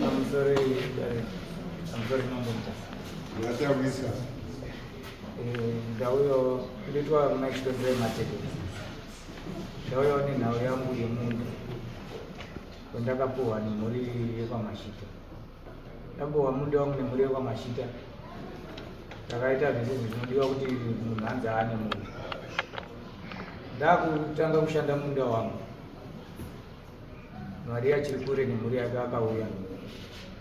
Pamusoro pamusoro mambo Mutasa. Ndataurisa. Ndauyo nditwa Mike Tozere Matete. Ndauyo nenhau yangu yemunda wandakapuhwa nemhuri yekwaMashita. Ndapuhwa munda wangu nemhuri yekwaMashita. Takaita zvese zvinodiwa kuti munhu anzi aane munda. Ndakutanga kushanda munda wangu. Maria achiri kure nemhuri yake akauya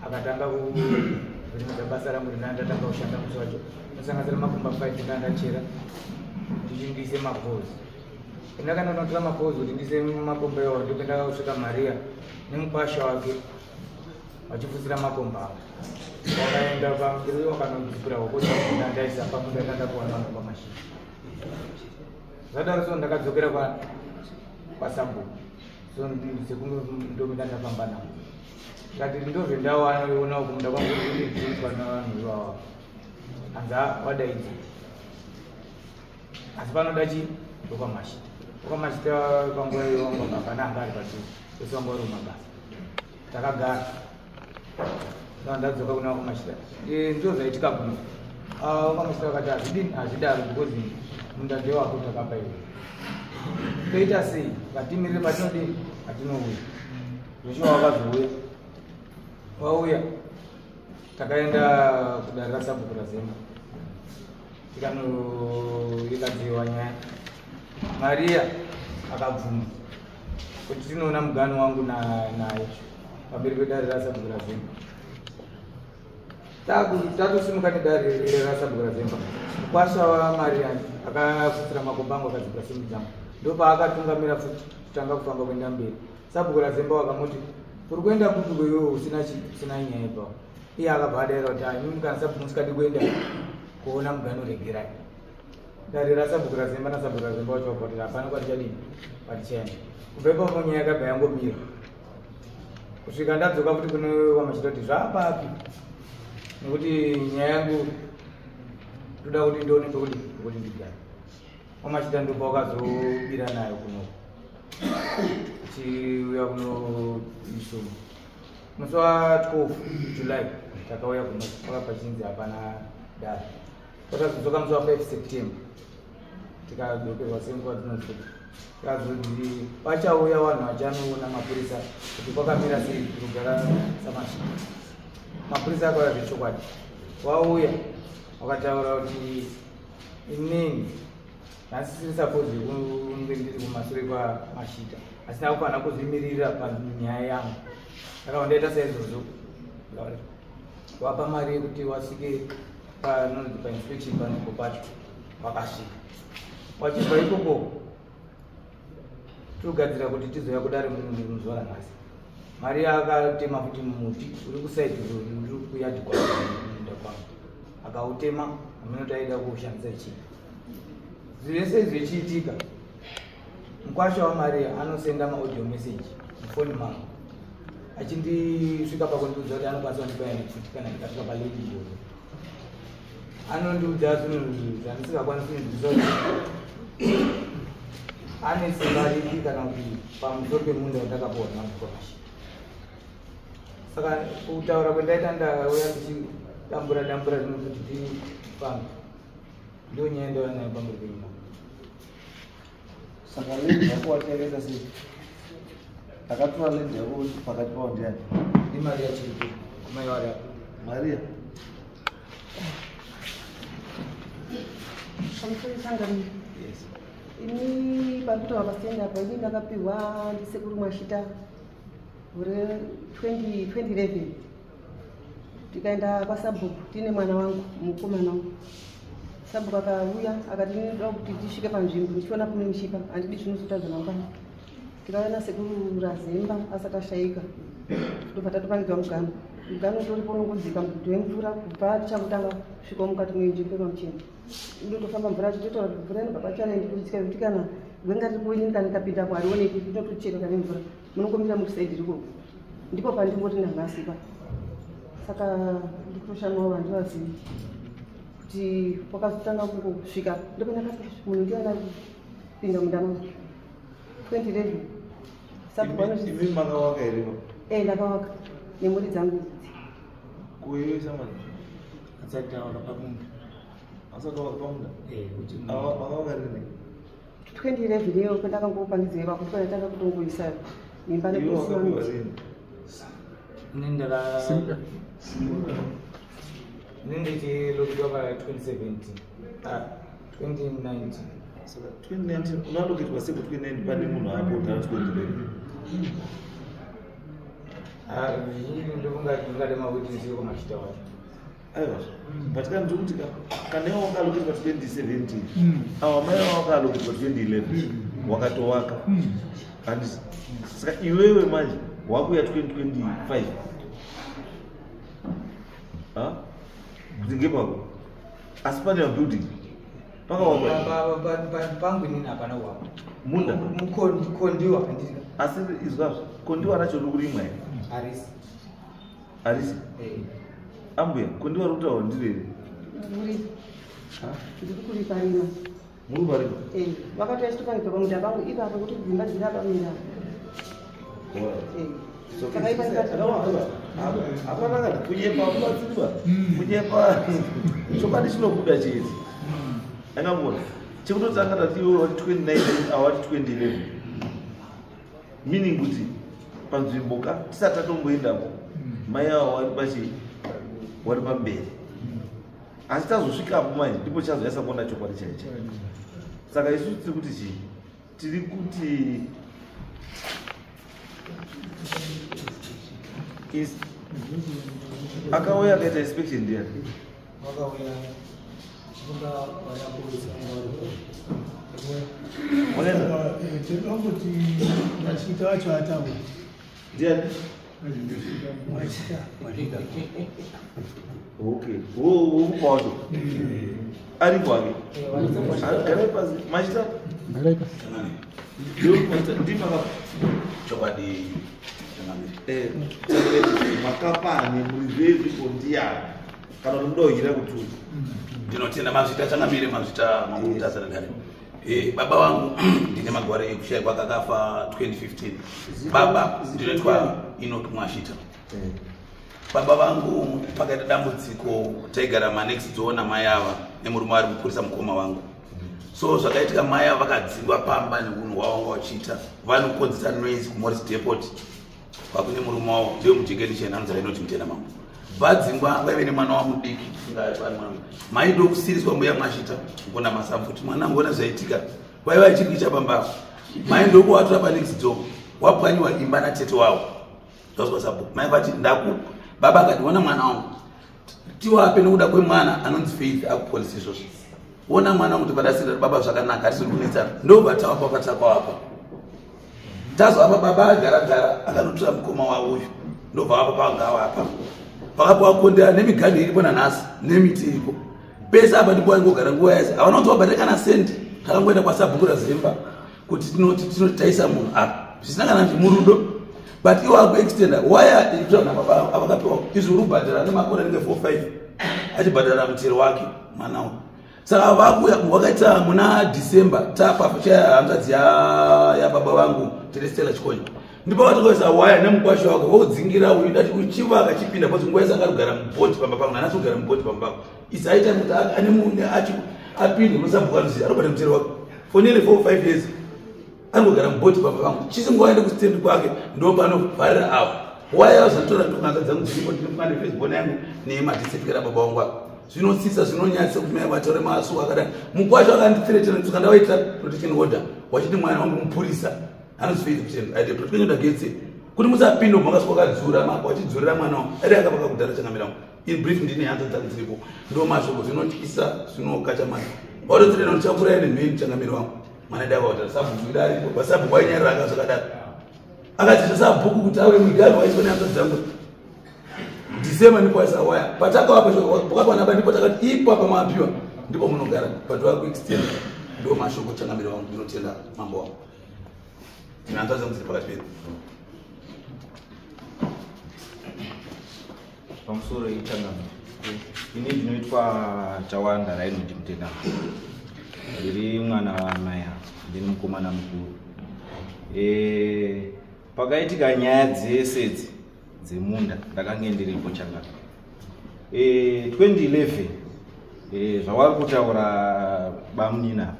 akatanga kurimidza basa rangu rinaa ndatanga kushanda musi wacho nosanganisira makumba 5 ndaa ndachera ndichindiise mapozi ndakanda notora mapozi kuti ndiise makomba iwawo ndipo ndakasvika Maria nemukwasha wake vachifutsira makomba avo wakaenda pamberi wakanodzipura hoko ndaisa pamunda ndandakuwana vanhu pamashini zvadaro so ndakadzokera kwasabhuku so sekunge ndomida ndafamba navo ndikati ndozvendawana kumunda kwangu kundidziswa navanhu ivava hanzi wadaidza asi panoda chi ndokwamashita ndokwamashita panguva iyo wangu hapana anga ari padhuze ese wanga uri mumabasa takagara ndadzoka kuna wakwamashita ndo zvaitika kuno wakwamashita vakati hazvidini hazvidaro because munda ndewako takapa iwe toita sei vatimirire patinodini patinouya zveshuwa wakazouya wauya takaenda kudare rasabhuku razemba tikanoikadziwa nyaya Maria akabvuma kuti tinoona mugano wangu naye pamberi pedare rasabhuku razemba tatosimuka nedare rasabhuku razemba mukwasha waMaria akafutsira makomba angu akadzipira simbi dzangu ndopaakatungamira futi kutanga kufamba kuenda mberi sabhuku razemba wakamuti uri kuenda kupi kwewe usina usina nyaya ipapo iye akabva adaira kuti imimi kana sabhuku musikadi kuenda kuona mugano regerai dare rasabhuku razemba nasabhuku razemba wacho wabva kuti hapana kwatichadini kwatichaenda kubva ipapo nyaya yakabva yangomira kusvika ndadzoka futi kune wamachita kuti zvapapi nekuti nyaya yangu ndoda kuti ndione pekuti pekuti ndigare wamachita ndopa wakazobira nayo kuno chiuya kuno isoma musi wa 12 July takauya kuno kwakabva chinzi hapana dare takazodzoka musi wa 5 September tikadzokerwa senguva dzinodzoka tikazoti pachauya vanhu vachanoona mapurisa kuti kwakamira sei kugara samashita mapurisa akauya zvechokwadi wauya wakataura kuti inini nhasisiri suppose yekunge ndiri kumasure kwamashita asina kufanira kuzvimirira panyaya yangu ndakabva ndaita saizvozvo wapa mari yekuti wasvike panonzi painspection panzvimbo pacho wakasvika wachibva ikoko togadzira kuti tizouya kudare muzuva ranhasi mari akatema futi muti uri kusaidi uri kuyadhi kwamunda kwangu akautema aminoti aida kuushandisa chii zvese zvichiitika mukwasha waMaria anosenda maaudio message mufoni mangu achindisvika pakundiudza kuti anokwanisa kundibaya nepfuti kana ndikasvika palady iyoyo anondiudza zvinhu zvandisingakwanisi kunzwisa kuti ane simba ripi kana kuti pamusoro pemunda wandakapuwa namukwashi saka kutaura kwendaita ndauya ndichidambura dambura zvino kuti tifambe ndo nyaya ndauya nayo pamberi penyuma Saka land yako wakaenda sei? Akatora land yako pakati pavo ndiani? NdiMaria chiripo mai vari apo. Maria. Pamusoro changamire. Yes. Ini pari kutaura pasitendi apa ini ndakapihwa ndisekuru Mwashita gore 2011 tikaenda kwasabhuku tiine mwana wangu mukomana wangu sabhuku akauya akati ndinoda kuti tisvike panzvimbo ndichiona kune mushipa handidi zvinozotadza mangwana tikauya nasekuru Razemba asati ashaika ndobva tatopangidzwa mugano mugano utoripo unongodzika muguti wemvura kubva tichangotanga kusvikawo mukati mwenzvimbo yemamuchena inotofamba mvura chitotaura kuti mvura inobva pachalendi kutsika yekuti kana gwenga riri kuini kana ikapinda harioneki inotochereka nemvura munongomira musaidi riko ndipo pandingoti nanhasi pa saka ndikutoshamawo handivazivi kuti wakazotanga kungosvika ndopandakati munhu ndiye akapinda munda mangu. 2011. Sabhuku Imi makawaka here? Ndakawaka nemhuri dzangu idzi. Kuiyoisa manje? Asati awaka pamunda. Asati awaka pamunda? Kuti Makawaka rini? 2011 iyo kwandakangopangidzwa kuti kwandatanga kutongoisa imba Iwe nekusima wakapiwa miti. rini? Ini ndichilokitwa pa 2017, 2019. Saka 2019 unaloketwa sei ku 2019 pane munhu apo kudhara 2011? Zvizhinji ndofunga ndingade mawitness yekwamashita wacho. Aiwa, but kana ndiri kuti kana iwe wakaloketwa 2017, ava mai vavo vakaloketwa 2011, wakatowaka, handiti? Saka iwewe manje wakuya 2025, ha, kuti ngepako, asi pane mabuilding pakawakwa. Pangu inini hapana kuwakwa. Munda? Mukondiwa handiti? Asi izvazvo kondiwa racho riri kurimwa here? Harisi. Harisi? Ambuya, kondiwa riri kutaurwa ndiro here? Ndiri kuriparima. Muri kuparima? Vakatouya chitopangidzwa pamunda pangu ipapo kuti dzimba dziri apa munda. Saka ipa Hapana kana kunyepa, hakubatsiriba kunyepa, chokwadi chinobuda chete. Angamona chekutotanga tati iwe wati 2019, awati 2011, meaning kuti panzvimbo ka tisati tatomboendapo mai avo wari pachi wari pamberi, asi tazosvikapo manje ndipo chazonyatsa kuona chokwadi chaicho. Saka isusu tiri kuti chii? Tiri kuti akauya akaita inspection ndiani? Wakauya chifunga vanapolisi Wakaenda? Tinokuti machita wacho ataura. Ndiani? Machita. Okay, wokupa wacho aripo ake, garai pasi machita. Ndimakapa? Chokwadi. Makapani muridzi wezvimbo ndiyani, kana kuti muda kuhira kututa? Ndinotenda mazvita changamire, mazvita mamutasa dare. Baba vangu ndine magware ekushayikwa kakafa 2015. Baba ndinoitwa Enoch Mwashita. Baba vangu pakaita dambudziko, taigara manext door namai ava nemurume ari mupurisa, mukoma vangu. So zvakaitika, mai ava vakadzingwa pamba neunhu hwavo vanga vachiita, vanokonzesa noise kuMorris Depot kwakune murume wavo, ndiyo mujekeni anonzi Rainoti Mutena Mambo. Vadzingwa vaive nemwana wamudiki. Mai ndokusiriswa mbuya Mwashita ngona masambu kuti mwana ngona zvaitika vaiva vachirwicha pamba. Mai ndokuvatora panext door, wapwanyiwa imba natete wavo, zvazwa sabhuku. Mai vati ndaku baba akati ona mwana wangu tiwape nekuda kwemwana anonzi Faith akupolisi izvozvo, ona mwana wangu tibadasira baba zvakanaka, hatisiri kunetsana. Ndobva tawapa patakawapa, tazovapa baba agara gara akanotora mukoma wavo uyu, ndobva vapa pangavapa vakapiwa kondera nemiganhu iripo nanhasi nemiti iripo pese apa, ndipo vaingogara nguva yese. Havana kunzi vabhadhare kana sendi. Takangoenda kwasabhuku raZemba kuti tinoti taisa munhu apa zvisina kana murudo, but iwo akuextenda waya baba avakapiwa izvi uri kubhadhara nemakore anenge 4 5 achibhadhara mutero wake mwana uyu. Saka vakuya wakaita muna December tapa hanzvadzi yababa vangu Terestela Chikonyo, ndipo vatakaisa waya nemukwasha wake wodzingira uyu. Ndati uchivaka chipinda because nguva yese akarugara mubhoti pamba pangu, nanasi kugara mubhoti pamba pangu isi aita kuti ane mune apinde unosabhuka anoziva anobata mutero wake for nearly 4 5 years anogara mubhoti pamba pangu. Chisi nguva aende kustendi kwake ndo panovharira avo waya vazotora. Ndokanza dzangu dziripo, ndinofane Facebook yangu nemadhisefikera baba vangu ava, zvinotsitsa, zvinonyadzisa kuti mai vataure masuku akadai. Mukwasha akandithreatena tsoka, ndawaita protection order wachiti mwana wangu mupurisa anonzi Faith Kuchendo aite protection order against kuti musapinda makasvika wakadzura wachidzurira mwana wangu ari akavaka kudhara. Changamira wangu, in brief, ndine hanza dzangu dziripo, ndo mashoko. Zvinotyisa, zvinokachamana, watotsirena ndichakurai nemheni. Changamira wangu, mwana ndakawatara sabhuku idaripo, vasabhuku wainyarira aka zvakadaro, akati zvasabhuku kuti ave mugari waiswa nehanza dzangu. December ndipo aisa waya patakawapa pakakwana, ndipo takati ipo apa mapiwa ndipo munogara, but vakuextend. Ndo mashoko, changamire wangu. Ndinotenda mambo wangu, ndine hanza dzangu dziri pakati pedu. Pamusoro ichangamire, ini ndinoitwa Tawanda Rainodi Mutena, ndiri mwana wamai ava, ndini mukomana mukuru. Pakaitika nyaya dzese idzi dzemunda ndakange ndiripo changamire. 2011 zvavari kutaura bamunina,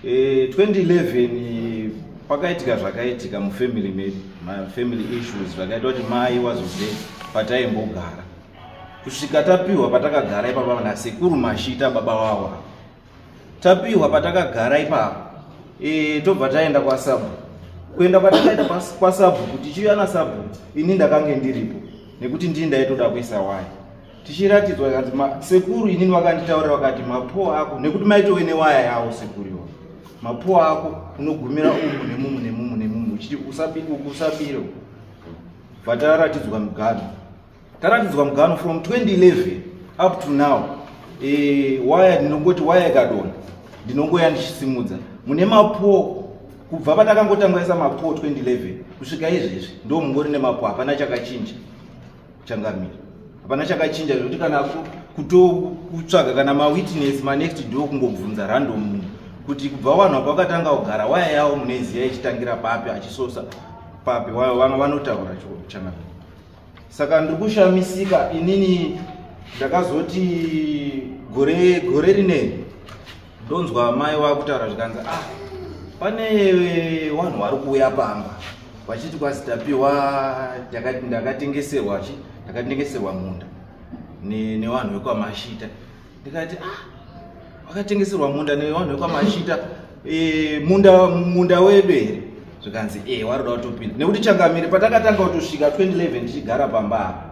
2011 pakaitika zvakaitika mufamily medu, mafamily issues, zvakaita kuti mai wazobve pataimbogara kusvika tapiwa patakagara ipapa nasekuru Mashita, baba wavo. Tapiwa patakagara ipapo, tobva taenda kwasabhu. Kuenda kwatakaita kwasabhuku, tichiuya nasabhuku, ini ndakange ndiripo nekuti ndii ndaitoda kuisa waya. Tichiratidzwa kanzi sekuru inini vakanditaurira vakati, "Mapoles ako," nekuti maitove newaya yavo sekuru iwa, "Mapoles ako unogumira umu nemumu nemumu nemumu, uchiti uku usabire uku." Bva taratidzwa mugano, taratidzwa mugano from 2011 up to now. Waya ndinongoti waya ikadonha ndinongoya ndichisimudza mune mapoles. Kubva patakangotanga isa mapoles 2011 kusvika izvezvi, ndo mungori nemapoles, hapana chakachinja changamire, hapana chakachinja, zvekuti kana kutsvaga kana mawitness manext door, kungobvunza random munhu kuti kubva vanhu apa vakatanga kugara, waya yavo munoiziva ichitangira papi, achisosa papi, vanotaura changamire. Saka ndiri kushamisika inini. Ndakazoti gore rineri ndonzwa mai vakutaura zvikanzi, "Ah, pane vanhu vari kuuya pamba vachiti kwasi tapiwa, ndakatengeserwa chi, ndakatengeserwa munda nevanhu vekwaMashita." Ndikati, "Ah, vakatengeserwa munda nevanhu vekwaMashita, munda wedu here?" Zvikanzi, "E, waroda kutopinda." Nekuti changamire, patakatanga kutosvika 2011 tichigara pamba apa,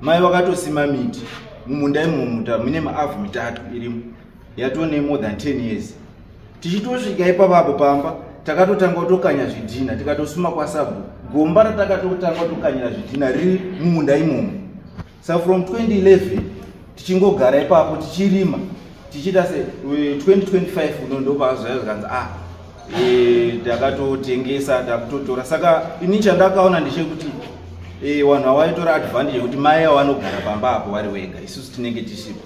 mai vakatosima miti mumunda imomo, mune maavhu mitatu irimo, yatone more than 10 years. Tichitosvika ipapapo pamba, takatotanga kutokanya zvidhina, tikatosuma kwasabhu. Gomba ratakatotanga kutokanyira zvidhina riri mumunda imomo. Sa from 2011 tichingogara ipapo, tichirima, tichiita se 2025 uno ndopazvaya zvikanzi, "Ah, takatotengesa, takutotora." Saka ini chandakaona ndechekuti vanhu havaitora advantage yekuti mai avo vanogara pamba apo vari wega, isusu tinenge tisipo.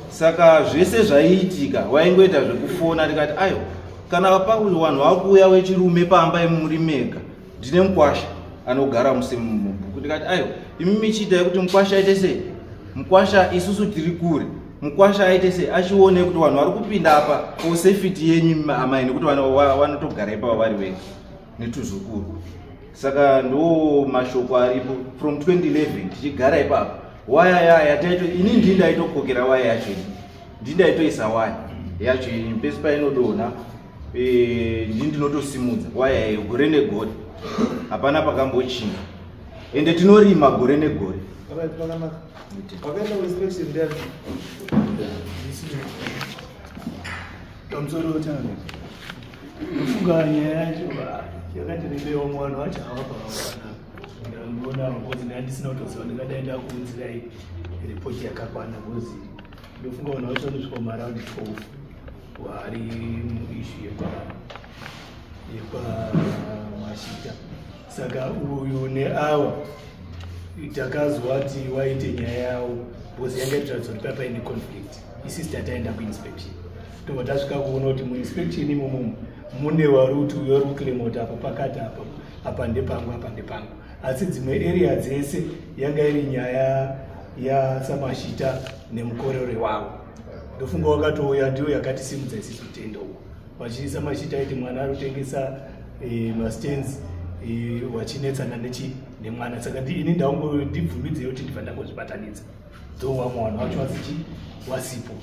Saka zvese zvaiitika waingoita zvekufona. Tikati, "Aiwa, kana pakuti vanhu vakuuya wechirume pamba, imuri mega, ndine mukwasha anogara mubhuku." Ndikati, "Aiwa, imi michiitai kuti mukwasha aite sei, mukwasha, isusu tiri kure, mukwasha aite sei, achione kuti vanhu vari kupinda apa, for safety yenyu amai, nekuti vanotogara ipapa vari vega netuzukuru." Saka ndo mashoko aripo. From 2011 tichigara ipapo, waya yaya taito, ini ndii ndaitokokera waya yacho, ini ndii ndaitoisa waya yacho ini. Pesi painodonha, ndii ndinotosimudza waya iyo gore negore, hapana pakambochinja, ende tinorima gore negore. Alright, pakanaka. Wakaenda kuinspection ndiani? Pamusoro changamire, ndofunga nyaya yacho yakati rebewa, vanhu vacho hava pakakwana. Ndangoona because ndandisina kutoziva, ndingadai ndakuunzirai ripoti yakakwana, because ndofunga vanhu vacho vanosvika kumaaround 12 vari muissue yekwaMashita. Saka uyu neawa takazwa kuti waite nyaya yawo because yanga itiratidza kuti papaine conflict. Isisi tataenda kuinspection, tobva tasvika kuona kuti muinspection imomomo mune vari kuti uyo uri kuclaima kuti apa pakati apa, apa ndepangu, apa ndepangu, asi dzimwe area dzese yanga iri nyaya yaSamashita nemukorore wavo. Ndofunga wakatouya ndiyo yakatisimudza isisu tenda uko vachiisa Mashita aiti mwana ari kutengesa mastands, wachinetsana nechi nemwana. Saka ini ndaungo ndibvumidzei kuti ndibva ndangozvibatanidza, though vamwe vanhu vacho vasichi wasipo.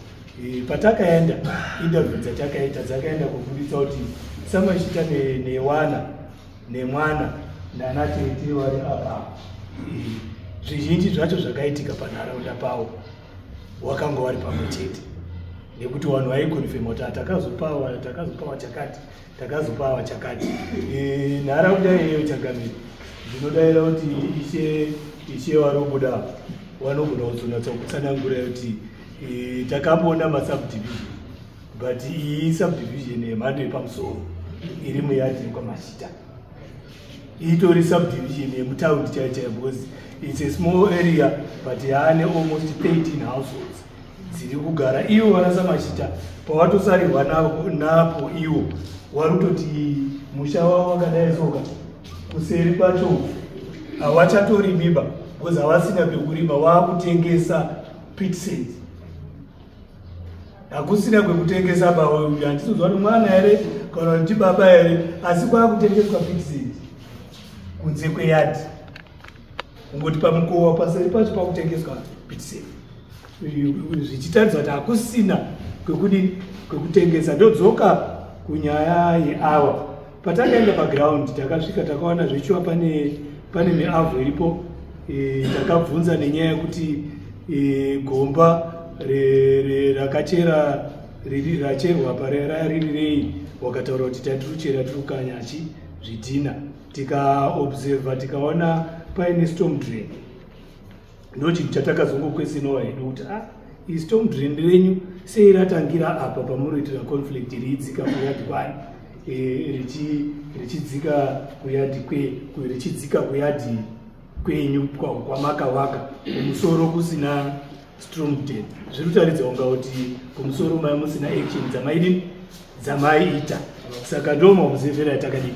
Patakaenda, interview dzatakaita dzakaenda kubuditsa kuti Samashita newana nemwana nana tete vari apa, zvizhinji zvacho zvakaitika panharaunda pavo wakanga wari pamwe chete, nekuti vanhu vaikonfirma kuti takazopawa, takazopawa chakati, takazopawa chakati. Nharaunda iyeyo changamire, ndinodayira kuti ishe vari kubuda vanogona kuzonatsa kutsanangura kuti takamboona masubdivision, but iyi subdivision yemhando yepamusoro iri muyadhi yekwaMashita, itori subdivision yemutaundi chaiyo chaiyo, because it's a small area but yaane almost 13 households dziri kugara. Ivo vana Samashita pavatosarirwa napo, ivo vari kutoti Musha wavo wakadai soka, kuseri kwacho hawachatorimiba because havasina pekurima, waakutengesa pit sand. Hakusina kwekutengesa ba, handisozwa kuti mwana here kana kuti baba here, asi kwaakutengeswa pit sand kunze kweyadhi, kungoti pamukova paseri pacho pakutengeswa pit sand, zvichitaridza kuti hakusina kwekudini, kwekutengesa. Ndodzoka kunyaya yeawa. Patakaenda paground, takasvika takaona zvechiwa pane miavho iripo. Takabvunza nenyaya yekuti gomba rakachera racherwa parera riri rei. Wakataura kuti tatiruchera tiri kukanyachi zvidhina. Tikaobserva, tikaona paine storm drain. Ndo chinhu chatakazongokwesinawo hedu kuti ah, istorm drain renyu sei ratangira apa pamuroitira conflict, riidzika kuyadhi kwani, richidzika kuyadhi richidzika kuyadhi kwenyu kwamakavaka, kumusoro kusina storm drain. Zviri kutaridza kunga kuti kumusoro mai musina action dzamaidini, dzamaiita. Saka ndo maobservera atakadini,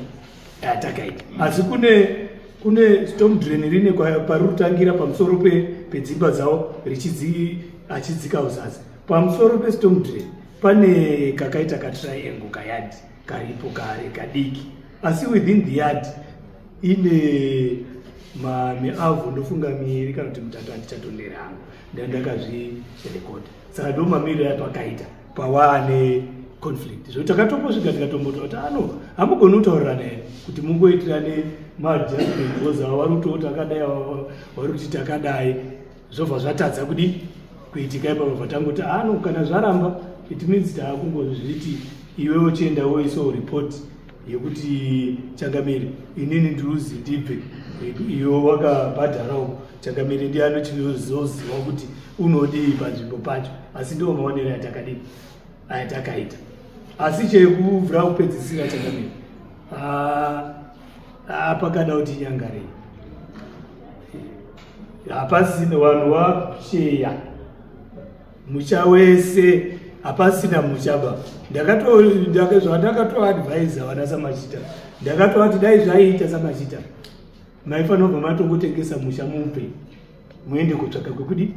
atakaita. Asi kune storm drain rine pariri kutangira pamusoro pedzimba dzavo achidzika uzasi. Pamusoro pestorm drain pane kakaita katriangle kayadhi karipo kare kadiki, asi within the yard ine miavho, ndofunga miiri kana kuti mutatu, handichatondera hangu, ndandakazvirekodha. Saka ndo mamiriro apakaita pawaane conflict. Zvo takatombosvika tikatombota kuti ano hamugoni kutaurirana here kuti mungoitirane maadjustment, because ava vari kutoti takadai, vari kuti takadai, zvobva zvatadza kudi kuitika ipapo. Bva tangoti ano kana zvaramba, it means taakungozviti iwewo chienda woisawo report yekuti changamiri, inini ndiruzi ndibve, iwe wakabhadharawo. Changamiri ndiye anochizoziva kuti unodii panzvimbo pacho. Asi ndiwo maonero atakadii, ayatakaita. Asi chekuvhura kupedzisira, changamiri, pakada kuti nyangarei, hapasina vanhu vasheya musha wese, hapasina mushaba. Zvandakatoadvisa vana Samachita, ndakatovati dai zvaiita Samachita, maifanira kubva matongotengesa musha, mupe muende kutsvaka kwekudi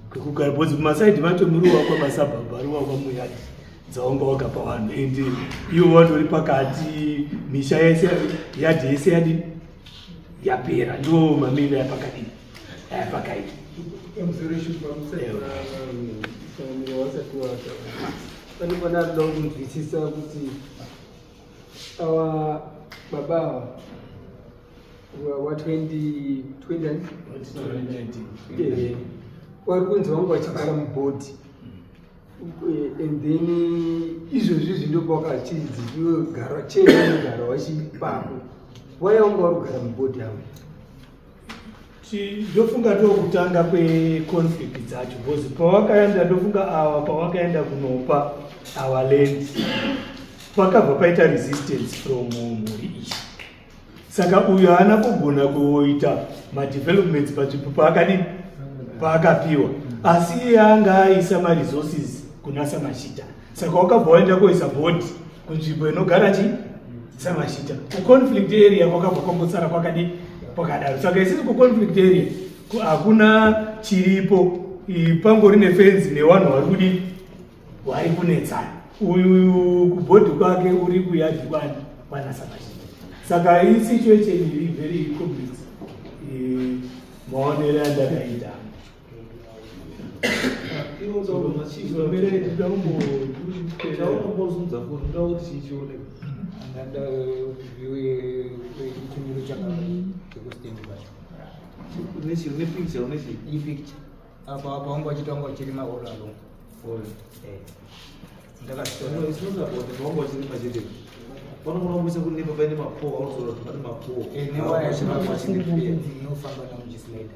kwekugara, because mumasaidhi macho muri wakwa masabhabhu ari wakwa muyadhi dzaunga wakapa vanhu, and ivo vatori pakati, misha yese, yadhi yese yadi yapera. Ndo mamiriro ayapakadii, ayapakaita. Wasati wata pane pana toda kunzwisisa kuti ava baba ava wa 20 20 vari kunzi vanga vachigara mubhodhi, and then izvozvi zvindopa wakachinzi iwe gara chienda wachipapo, wai wanga vari kugara mubhodhi avo? Ndofunga ndokutanga kweconflict dzacho, because pawakaenda, ndofunga ava pawakaenda kunopa our land, pakabva paita resistance from mhuri iyi. Saka uyu haana kugona kuita madevelopments panzvimbo paakadini, paakapiwa, asi iye anga aisa maresources kuna Samashita. Saka wakabva waenda koisa bhodhi kunzvimbo inogara chi Samashita. Kuconflict area kwakabva kwangosara kwakadii, kwakadaro. Saka isisi kuconflict area hakuna chiripo, pangori nefenzi nevanhu vari kudii, vari kunetsana. Uyu kubhodhi kwake uri kuyadhi kwani, kwana Samashita. Saka isituation iri very complex, maonero andakaita. Chaunombozunza foni, ndoda kuti chichioneka. Ndanda chimiro chekustendi pacho. Une picture, une chii? Ipicture apa apa wanga wachita, wanga wachirima all along. Ndakazvitora. No, it's not about the wanga wachirima chete. Panogona kuisa kune paine mapowo, aunozoona kuti pane mapowo. Newaya inofamba namuchislide.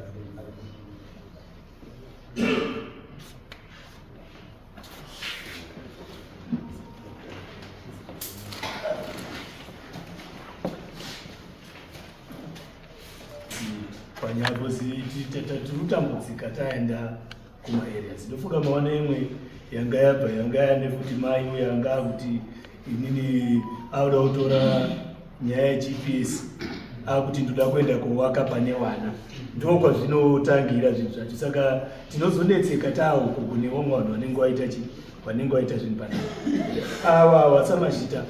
Panyapo tiri kutambudzika taenda kumaareas. Ndofunga maona imwe yanga yabva, yanga yane futi mai uyo anga akuti inini auda kutora. Nyaya yeGPS akuti ndoda kuenda kowaka pane wana, ndokwazvinotangira zvinhu zvacho. Saka tinozonetseka tauko kune vamwe vanhu vanenge vaita chi vanenge vaita zvinhu panapa. Ava vasamashita,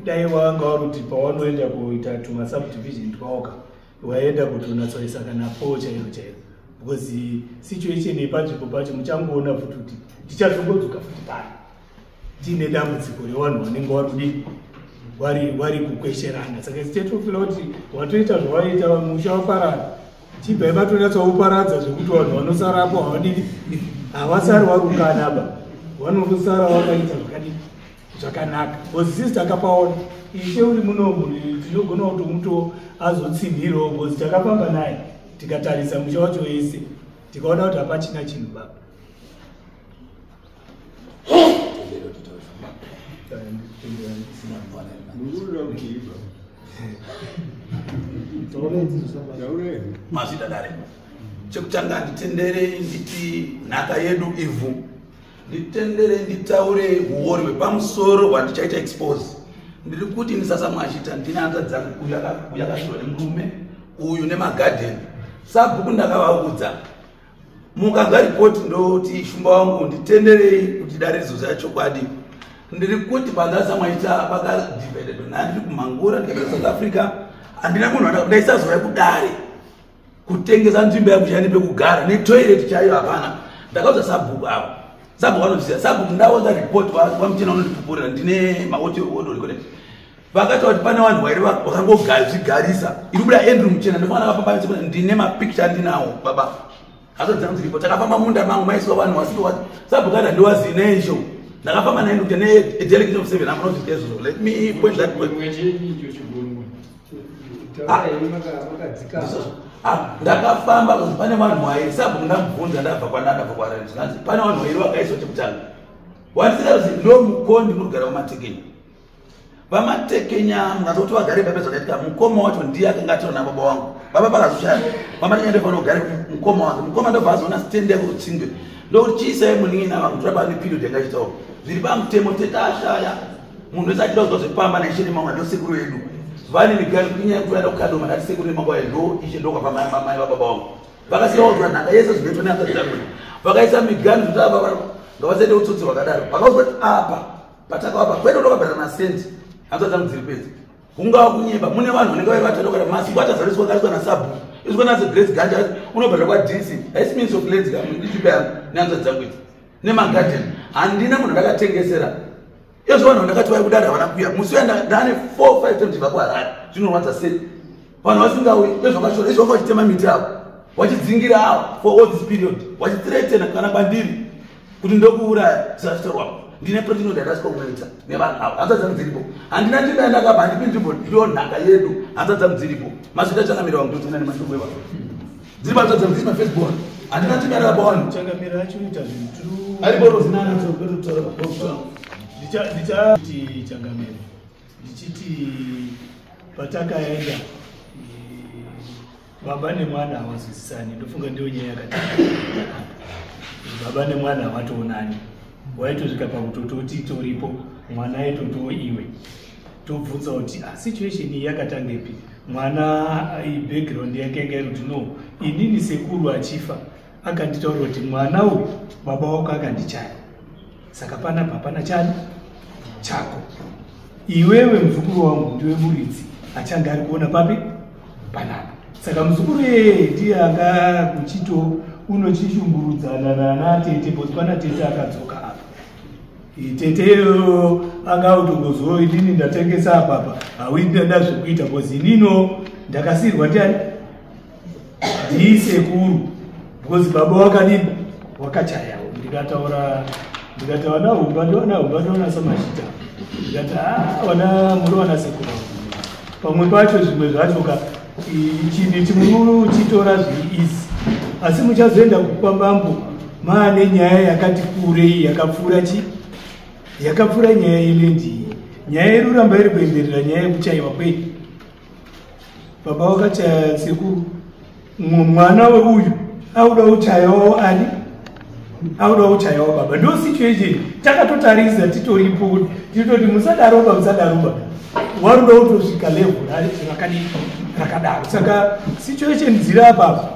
dai wanga vari kuti pawanoenda kuita tumasubdivision twaoka, waenda kutonatsoisa kana po chairo chairo, because situation yepanzvimbo pacho muchangoona futi kuti tichazongodzoka futi pano tiine dambudziko revanhu vanenge vari kudii, vari kukwesherana. Saka stetofila kuti watoita zvawaita, musha waparara, chibva ibatonyatsauparadza zvekuti vanhu vanosarapo havadini, havasari varukanaba, vanosara vakaita zvakadini, zvakanaka. Because sisi takapaona ishe uri munomu, tinogona kuti muto azotsinhirawo, because takafamba naye tikatarisa musha wacho wese, tikaona kuti hapachina chinhu baba. Mazvita dare. Chekutanga, nditendere nditi nhaka yedu ivhu. Nditendere nditaure uori hwepamusoro hwandichaita expose. Ndiri kuti ndisasa mwachita, ndine hanzvadzi dzangu, uyu akasvirwa nemurume uyu nemagadheni. Sabhuku ndakavaudza, mukanzwa ripoti ndoti shumba wangu, nditenderei kuti dare rizoziva chokwadi. Ndiri kuti panzasa mwaita pakadhivhededwa nandiri kumhangura, ndikaenda South Africa, handina munhu ndaisazouya kudare kutengesa nzvimbo yangu chani pekugara netoilet chaiyo hapana. Ndakaudza sabhuku avo, sabhuku vanoziva. Sabhuku ndaonza ripoti wamuchena unondipupurira, ndine maaudio recorded. Vakataura kuti pane vanhu vairi vakangozvigarisa, iri kubuda Andrew Muchena, ndofanira vakafamba. Ndine mapicture andinawo baba, haso dzangu dziripo. Takafamba munda mangu maiswa vanhu vasiri sabhuku ati handiwazive isho. Ndakafamba naye kuti ne delegation of seven amunozvizwa izvozvo. Let me point that point. Ah, ndakafamba kuti pane vanhu vairi, sabhuku ndamubvunza, ndabva kwandandabva kwarari, zvikanzi pane vanhu vairi vakaiswa. Chekutanga wandisikazi ndo mukondi murigara wamatekenya. Vamatekenya mukanza kuti vagare pepe zvakaitika, mukoma wacho ndiye akanga atora nababa wangu. Baba vakazoshaya, vamatekenya ndofanira kugare mukoma wake. Mukoma ndobva azoona stand yako kutsingwe, ndokuti chiisai munin'ina vangu, tora pane period yangachitawo zviri pamutemo. Tetashaya munhu wese achida kuzwa zvekufamba naishe nemamwe, ndosekuru vedu vane migari kunyaya yekuenda kukadoma. Ndati sekuru nemangwaya ndo ishe, ndokwabva mai vababa vangu vakasiya kutora nhaka yese zvinoitwa nehanzvadzi dzangu. Vakaisa migani kuti ava ngavasaite utsotsi hwakadaro. Vakauzwa kuti apa patakavapa kwete tokabhadhara masendi, hanzvadzi dzangu dziri pedzi. Kungava kunyeba, mune vanhu vanenge vari vatatu kana masiku atazariswa kariswa nasabhuku iswa naze Grace Ganja unobhadhara kwaDC, haisi Ministry of Lands ichipe yangu nehanzvadzi dzangu idzi nemagadheni. Handina munhu ndakatengesera izvo. Vanhu ndakati vari kudare havana kuuya musi uya. Ndane 4 5 times ndibva kuHarare, zvinorwadza sei vanhu vasingauyi. Izvo vakashora, izvo vanga vachitema miti avo, vachidzingira avo for all this period, vachithreatena kana kwandiri kuti ndokuuraya zvisazvitorwapo. Ndine protein ndakasvika kunoita nevanhu avo. Hanzvadzi dzangu dziripo, handina nzvimbo yandakabva, handipi nzvimbo, ndo nhaka yedu. Hanzvadzi dzangu dziripo. Mazvita changamira wangu, ndotoenda nemashoko evanhu dziri hanzvadzi dzangu dziri mafirstborn. Handina nzvimbo yandakapa vanhu. Changamira achoita zvinhu. Aripo rozinana. Ndichati changamira, ndichiti patakaenda, baba nemwana havazwisisani. Ndofunga ndiyo nyaya yakati baba nemwana havatoonani. Waitosvika pakutototi toripo mwana aitotiwo iwe, tobvunza kuti ah, situation iyi yakatangepi? Mwana background yake yanga iri kuti no, inini sekuru achifa akanditaura kuti mwana uyu baba wako akandichaya, saka panapa hapana chani chako, iwewe muzukuru wangu ndiwe muridzi achange ari kuona papi panapa. Saka muzukuru iyeye ndiye anga kuchito unochishungurudzana nana tete, because pana tete akadzoka apa. Tete iyoyo anga utongozo inini ndatengesa apapa, hauindada zvekuita because inino ndakasiyirwa ndiani, ndisekuru, because baba wakadini, wakachayawo. Ndikataura, ndikati vana humba ndiwana humba, ndiwana samashita. Ndikati "Ah, vana muri vana sekuru vangu." Pamwe pacho zvimwe zvacho ka chinhu ichi munochitora zviri easy, asi muchazoenda kukwambambo maane nyaya yakati kurei, yakapfuura chi yakapfuura nyaya yeland iyi. Nyaya iri kuramba iri kuenderera, nyaya yekuchaiwa kwei baba wakachaya sekuru. Mwana weuyu auda kuchayawo ani, auda kuchayawo baba. Ndo situation takatotarisa titoripo, titoti musadaroba, musadaroba. Waruda kutosvika level rakadii rakadaro. Saka situation dziri apapo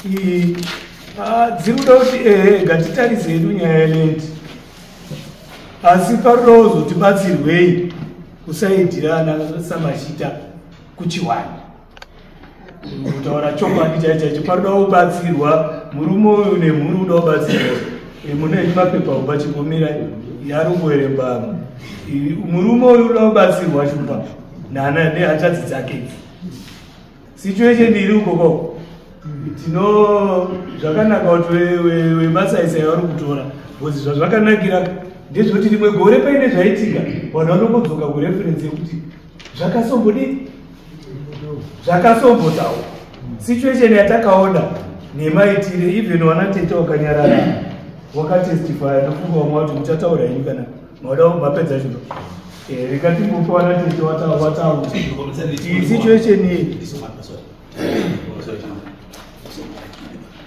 dziri kuda kuti ehe, ngatitarise hedu nyaya yeland, asi paruda kuzotibatsirwei kusaidirana samachita kuchiwani. Kutaura chokwadi chaicho chaicho, paruda kubatsirwa murume uyu nemhuri, uda kubatsirwa. Mune mapepa umba chingomira yarungoeremba. Murume uyu uda kubatsirwa, Shumba, nana nehanzvadzi dzake idzi. Situation iri ukoko tino zvakanaka kuti wemasaisai vari kutora, because zvazvakanakira ndezvekuti rimwe gore paine zvaitika, vanhu vanongodzoka kureference yekuti zvakasombodii, zvakasombotawo situation yatakaona nemaitire. Even wana tete wakanyarara wakatestifya, ndofunga vamwe vati muchataura henyu kana mauda mapedza chino. Rikatimbopa wana tete wataura iyi situation iyi.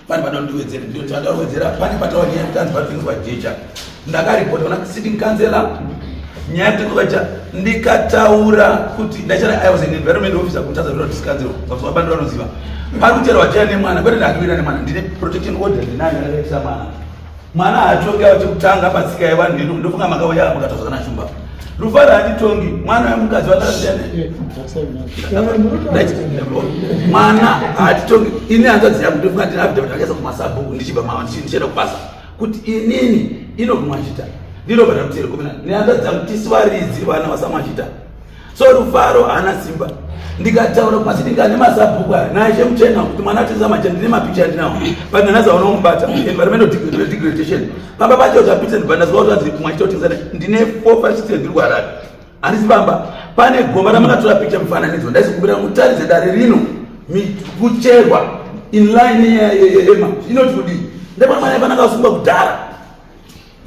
Pane pada ndiwedzere, ndinoda kuwedzera pane patawa nyaya yekuti anzi patengeswa jecha. Ndakaripota kuna sitting councillor nyaya yekutengeswa jecha, ndikataura kuti ndachara. I was an environment officer kuMutasa Rural District Council, vabandi vanoziva. Pari kucherwa jecha nemwana, kwete ndakiwira nemwana, ndine protection order, ndinayo ndakaisa mwana. Mwana haatongi ava chekutanga patsika yevanhu vedu. Ndofunga makauya mukatozwa kana Shumba Rufaro handitongi mwana wemukadzi wakarasiyana. Mwana haatitongi. Ini hanzvadzi yangu, ndofunga ndine affidavit akaisa kumasabhuku ndichibva ndichienda kubasa kuti inini Enoch Mwachita ndinobhadhara mutero komena nehanzvadzi dzangu, tisi varidzi vana vasaMwachita. So Rufaro haana simba. Ndikataura kumasitting nemasabhuku aya naishe muchena kuti mwana atengesa macha, ndine mapicha andinawo, but nanhasi hauna kumubata. Environmental degradation pamba pacho zvapita, ndibva ndaziva kuti anzi Mwachita kutengesa. Ndine 4 5 6 ndiri kuHarare, handisi pamba. Pane gomba ramakatora picha, mufananidzo, ndaisikumbira mutaridze dare rino kucherwa in line yeema inoti kudii. Ndepana mwana pana akasungwa kudhara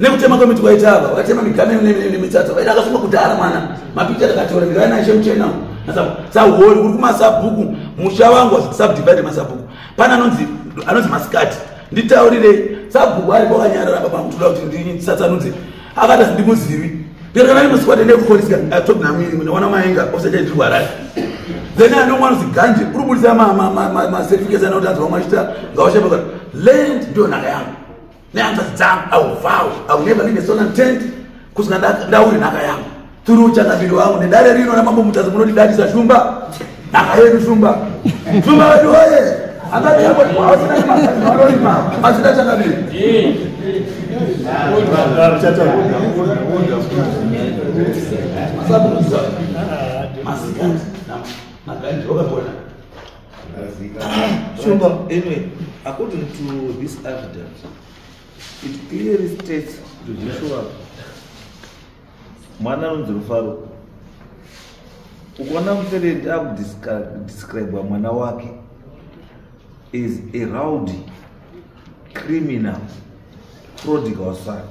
nekutema kwemiti kwaita ava vakatema migame nemitsatsa vaita, akasungwa kudhara mwana. Mapicha takatora ndikaina muchena sahori uri kumasabhuku. Musha wangu subdivide masabhuku, pane anonzi Masikati. Nditaurirei, sabhuku aripo akanyarara baba mutoda kuti ndisatsanudze, akati handimuzivi. Ndikati kana ndimusikwati ndekupolisi atobnamwana mainga officer ndiri kuHarare. Then anomwe anonzi Ganje uri kubudisa macertificates anoti anzi vamwe achita ngawashapaka. Land ndio nhaka yangu nehanzvadzi dzangu. I will vow I will never leave a stone unturned kusvika ndauri nhaka yangu through changamiro wangu nedare rino namambo Mutasa. Munotidadisa, Shumba, nhaka yedu, Shumba. Shumba wedu oye! Hanzvadzi yangu vasina mazita, changamiro. Muchataura. Masikati naGanje wakapona. Shumba. Anyway, according to this affidavit, it clearly states to Joshua, mwana anonzi Rufaro. Ukaona muferenti akudescribwa mwana wake is a rowdy criminal prodigal son,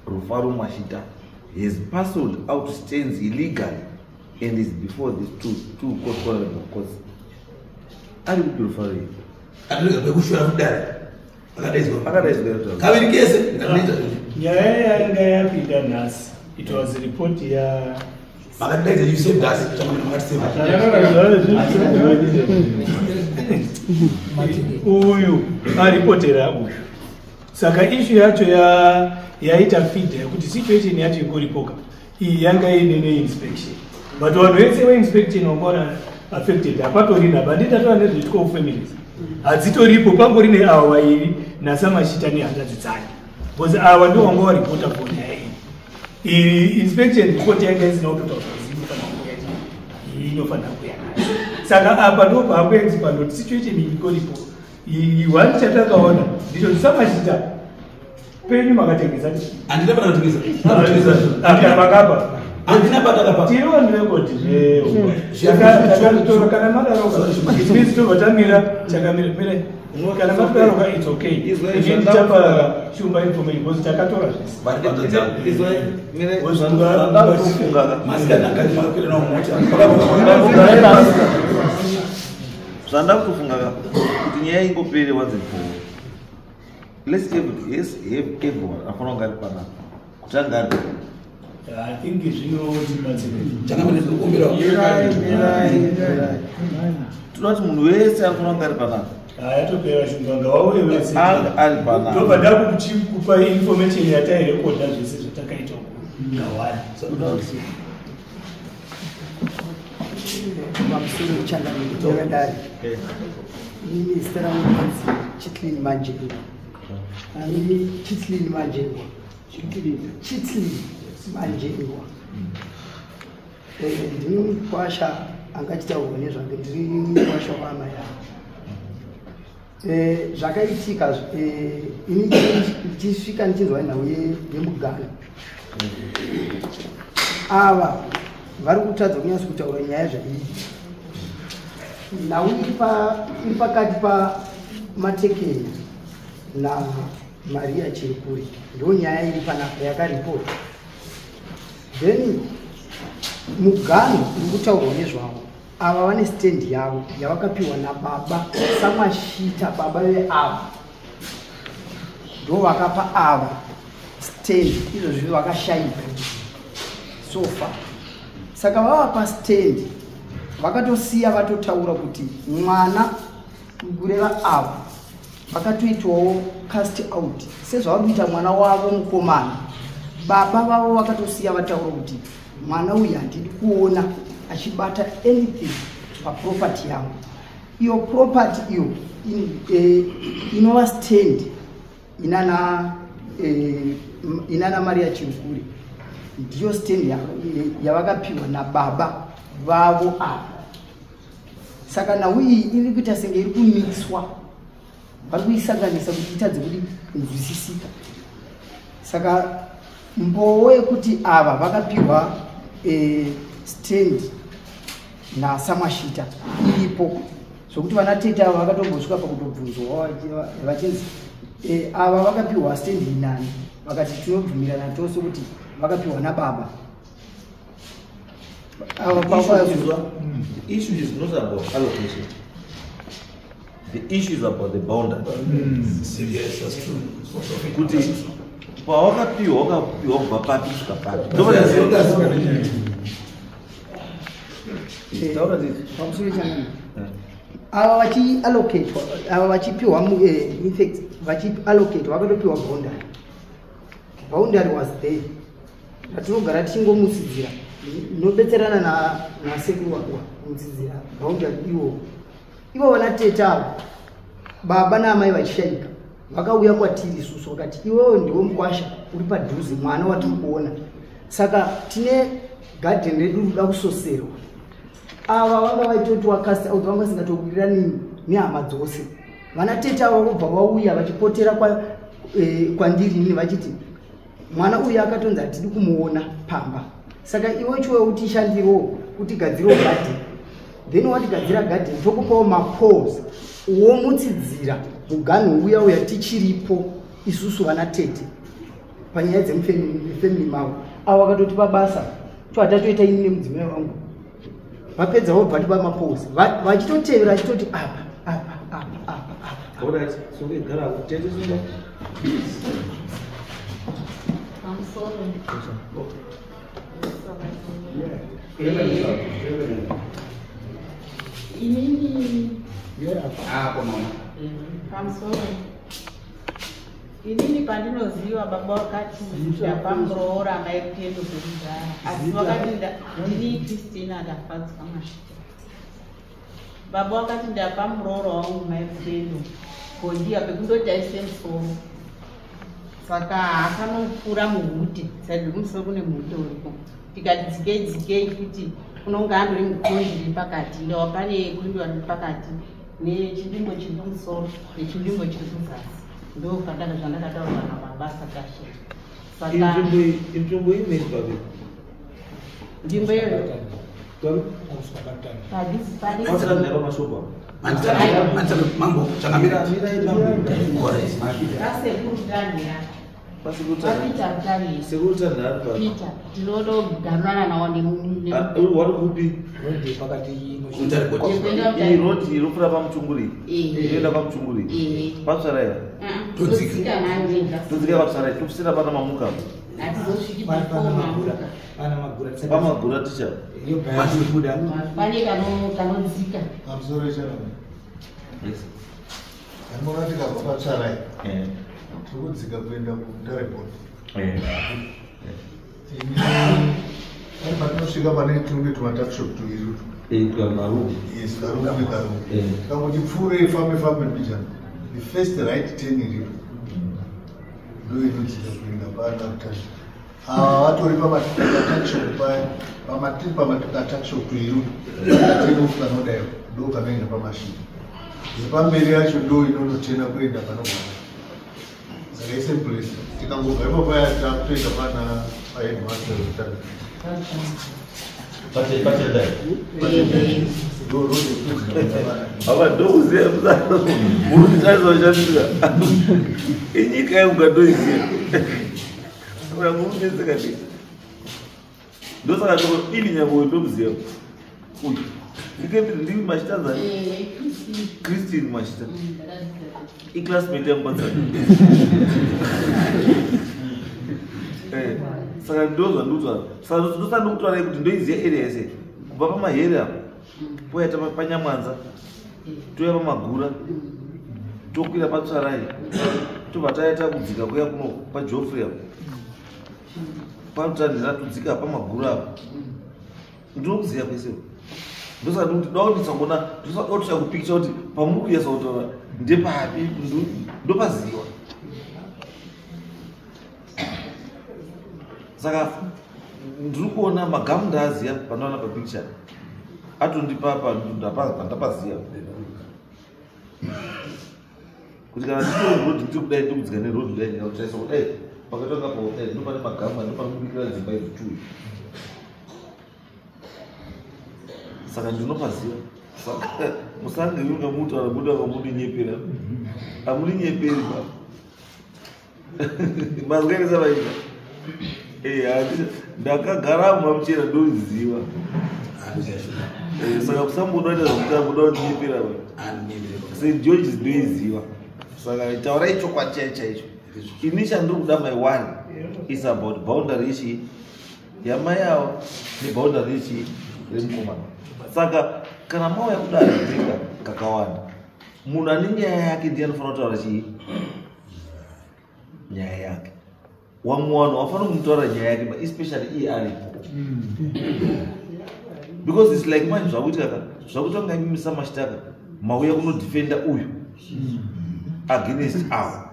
Rufaro Mashita has parceled out stands illegally and is before these two court, honorable courts. Ari kupi Rufaro iyi? Atirega kwekushora kudare akadaidzwa. Akadaidzwa. Kaviri kese ndinoita. Nyaya yanga yapinda nhasi, it was report ya Makatidaidza, you saved us, changamire, makatiseva. Uyu aripotera uyu, saka issue yacho yaita feed yekuti situation yacho ingoripoka iyi yanga iine neinspection, but vanhu vese veinspection vangaona affected hapatorina. Banditatora nezve12 families hadzitoripo, pangori neavo vairi naSamashita nehanzvadzi dzake, because ava ndo vanga varipota for nyaya iyi. Iyi inspection report yanga isina kutotaura kuti inofanira kuya, inofanira kuya nayo. Saka apa ndo paakuexpand kuti situation iyi ikoripo. Iyi one chatakaona ndicho tisamachita penyu makatengesa. Handina pana kutengesa. Makapa. Handina patakapa. Tiri on record zvewo kana madaroka, it means tobva tamira chakamira mira. Kana madaroka, it's okay. Ini ndichapa Shumba information because takatora zvese. Zvandakufunga. Masikati naGanje makakwira nawo mota. Zvandakutofunga kuti nyaya ingopere once and for all, let's have, yes, have everyone afanira kunge ari panapa kuti anga ari I think zvinotibatsira. Changamire, ndikukumbirawo. Toda kuti munhu wese anofanira kunge ari panapa. Yatopera, Shumba, ngawauye wese. Anga ari panapa. Ndobva ndakukupa information yatairekodha, zvese zvatakaita uku ngawani. Pamusoro, changamire wedare, inini zita rangu rinonzi Chitlin Manjengwa. Ini Chitlin Manjengwa, Chitlin Manjengwa. Ndini mukwasha angachitaurwa nezvake, ndiri mukwasha waamai avo. Zvakaitika, ini ndichisvika ndichinzwa nhau yemugano, ava vari kutadza kunyatso kutaura nyaya zvaii. Nhau iri pakati paMatekenya naMaria Chirikuri, ndo nyaya iri panapa yakaripota. Then mugano uri kutaurwa nezvavo, ava vane stendi yavo yavakapiwa nababa Samashita. Baba veava ndo vakapa ava stendi, izvozvi vakashayika so far. Saka vavapa stendi, vakatosiya vatotaura kuti mwana, kureva ava, vakatoitwawo cast out sezvavari kuita mwana wavo mukomana. Baba vavo vakatosiya vataura kuti mwana uyu handidi kuona achibata anything paproperty yangu. Iyo property iyo inova stand inana Maria Chirukuri, ndiyo stand yavakapiwa nababa vavo ava. Saka nhau iyi iri kuita senge iri kumixwa, vari kuisanganisa kuti itadze kuti kunzwisisika. Saka mbowo yekuti ava vakapiwa stand naSamashita iripo, zvokuti vana tete ava vakatombosvika pakutobvunzwa vachinzi, ava vakapiwa stand inani? Vakati tinobvumirana tose kuti vakapiwa nababa ava. The issue is not about allocation. The issue is about the boundary. Yes, that's true. Kuti pawakapiwa, wakapiwa kubva papi kusvika papi? Taura tete. Pamusoro, changamire, ava vachiallocatwa, ava vachipiwa, infact vachiallocatwa, vakatopiwa boundary. Boundary was there ratinogara tichingomutsidzira, inobetserana nasekuru wakuwa kumutsidzira boundary iwowo. Ivo vana tete avo, baba naamai vachishayika, vakauya kwatiri isusu vakati, iwewe ndiwe mukwasha uri padhuze, mwana watiri kuona, saka tine gadheni redu rikuda kusoserwa. Ava vanga vaitotiwa cast out, vanga vasingatowirirani nehama dzose. Vana tete ava vobva vauya vachipotera kwandiri inini vachiti mwana uyu akatonzi hatidi kumuona pamba, saka iwe chiwe utishandirewo, utigadzirewo gadheni, then watigadzira gadheni tokupawo mapoles womutsidzira muganhu uya uya tichiripo isusu vana tete panyaya dzemufamily mavo. Avo vakatotipa basa tohatatoita ini nemudzimai wangu. Vapedza vobva tipa mapoles, vachitotevera vachitoti apa, apa, apa, apa, apa. Alright, so gara tete, sunga. Pamusoro. Inini Apo mama. Pamusoro, inini pandinoziva baba wakati ndapa muroora mai Rutendo pekugara, asi wakati ndini Kristina Ndafadzwa Mashita. Baba wakati ndapa muroora wangu mai Rutendo gondiya pekundoti aise musoro, saka akanopfuura muhute side kumusoro kune muhute uripo. Tikati dzikei dzikei futi, unonge andori mukondi riri pakati, ndawa pane kundiwa riri pakati nechidimbo chiri kumusoro nechidimbo chiri kuzasi. Ndo pandaka zvandakataurwa nababa Sakashe. Saka Inzvimbo imweni papi? Nzvimbo iyoyo Pasina mashopa. Mambo, changamire. Alright. Pasekuru Tanhira, paPeter Tanhira. Sekuru Tanhira ari papi? Peter tinodoganana nawo. Wari kupi? Pakati. Iyi road inopfuura paMuchunguri, inoenda paMuchunguri, patsvarai. Todzika manje. Todzika patsvarai, topusira pana Mamuka. Hatizosviki before mamuka. Pamagura ticha. Pane kanodzika. Pamusoro chano. Yes. Anoona tikabva patsvarai. Tiri kudzika kuenda kuMutare Bond. Pane patinosvika pane tunge tumatakishop tuiri. Yes, karume nekarume. Tikangoti pfuurei fambe fambe mbijana. The first right turn iripo. Ndo inodzika kuenda pana Mutare. Ava vatori pamatakishop paya. Pamatiri pamatakishop tuiri. Turn off kanodaiwo. Ndo kanoenda pamashini. Yepamberi yacho ndo inonotena kuenda panogara. Saka isemplesi. Tikangobva ipapo paya takutoenda pana paheadmaster wekutanga. Patendai. Ndo road yekudzika pana. Ava ndokuziva musana. Muri kutarisa uchandira. Inyika yeungandoiziva. Ura munonetseka ndi. Ndosaka ndoko ini nyambo ndomuziva. Uyu. Ndikepiri ndimi Mashita Eh, Christine. Christine Mashita. Ndakadzidza. Iclassmate yangu patsana. Saka ndozvandikutaura. Saka ndosaka ndikutaura kuti ndoiziva area yese. Kubva pamahere apo. Poyaita panyamwanza. Touya pamagura. Tokwira patsvarai. Tobva taita kudzika kuya kuno paJoffrey apo. Parutanhira todzika pamagura apo. Ndinokuziva kwese. Ndosaka ndikuti da kuti tsangona ndosaka kuti kupikicha kuti pamuri kuyesa kutaura ndepapi ndopaziwa. Saka ndiri kuona magamu ndaaziya pandaona papikicha atondipa pandapaziya kuti kana nditori road ndiri kudai ndikudzika neroad kudai ndikakutarisa kudai pakatanga pakudai ndopane magamu ndopanobikira dzimba idzi two. Saka ndinopaziva. Saka musange yunga mutaura buda kwamuninyepera. Amuninyeperi ba. Mazgairisa vaita. Ndakagara mamuchera ndoziva. Saka musamboda kuita zvekutamba muda kundinyepera ba. St George's ndoiziva. Saka taurai chokwadi chaicho chaicho. Ini chandiri kuda my one is about boundary ichi yamai avo neboundary ichi remukomana. Saka kana mauya kudare ndega kakawanda munhu ane nyaya yake ndiye anofanira kutaura chii nyaya yake. Wamwe vanhu vafanira kumutaura nyaya yake but especially iye aripo. Because it's like manje zvakuitika ka zvakuita kunga imimi samashitaka mauya kunodefenda uyu against avo,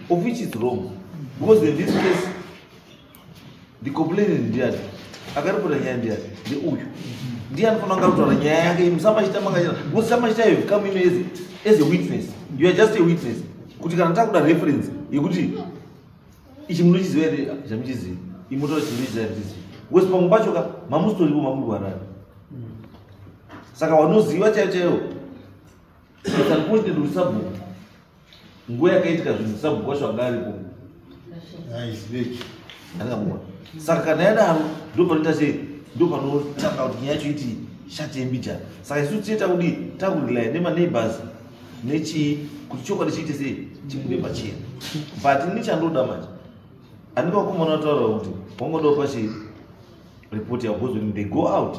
of which is wrong. Because in this case the complainant ndiani akaripota nyaya ndiani ndeuyu ndiye anofanira kunge arikutaura nyaya yake. Musamachita mangachita because samachita you come in as a witness. You are just a witness. Kuti kana takuda reference yekuti ichi munochiziva here chamuchiziva imotaura chinochiziva muchiziva. Because pamwe pacho ka mamusitoripo mamurwarani. Saka wanoziva chaiyo chaiyo it's unfortunate kuti sabhuku nguva yakaitika zvinhu sabhuku wacho anga aripo. Aiziveki. Andingamuona. Saka kana yadaro ndopanoita sei ndopanotanga kuti nyaya yacho iti shate mbijana. Saka isu tichita kudii takurely nemaneighbors nechii kuti chokwadi chiite sei chibude pachena. But ini chandoda manje handinga vakomana vataura kuti wangodawo pachii report yavo because when they go out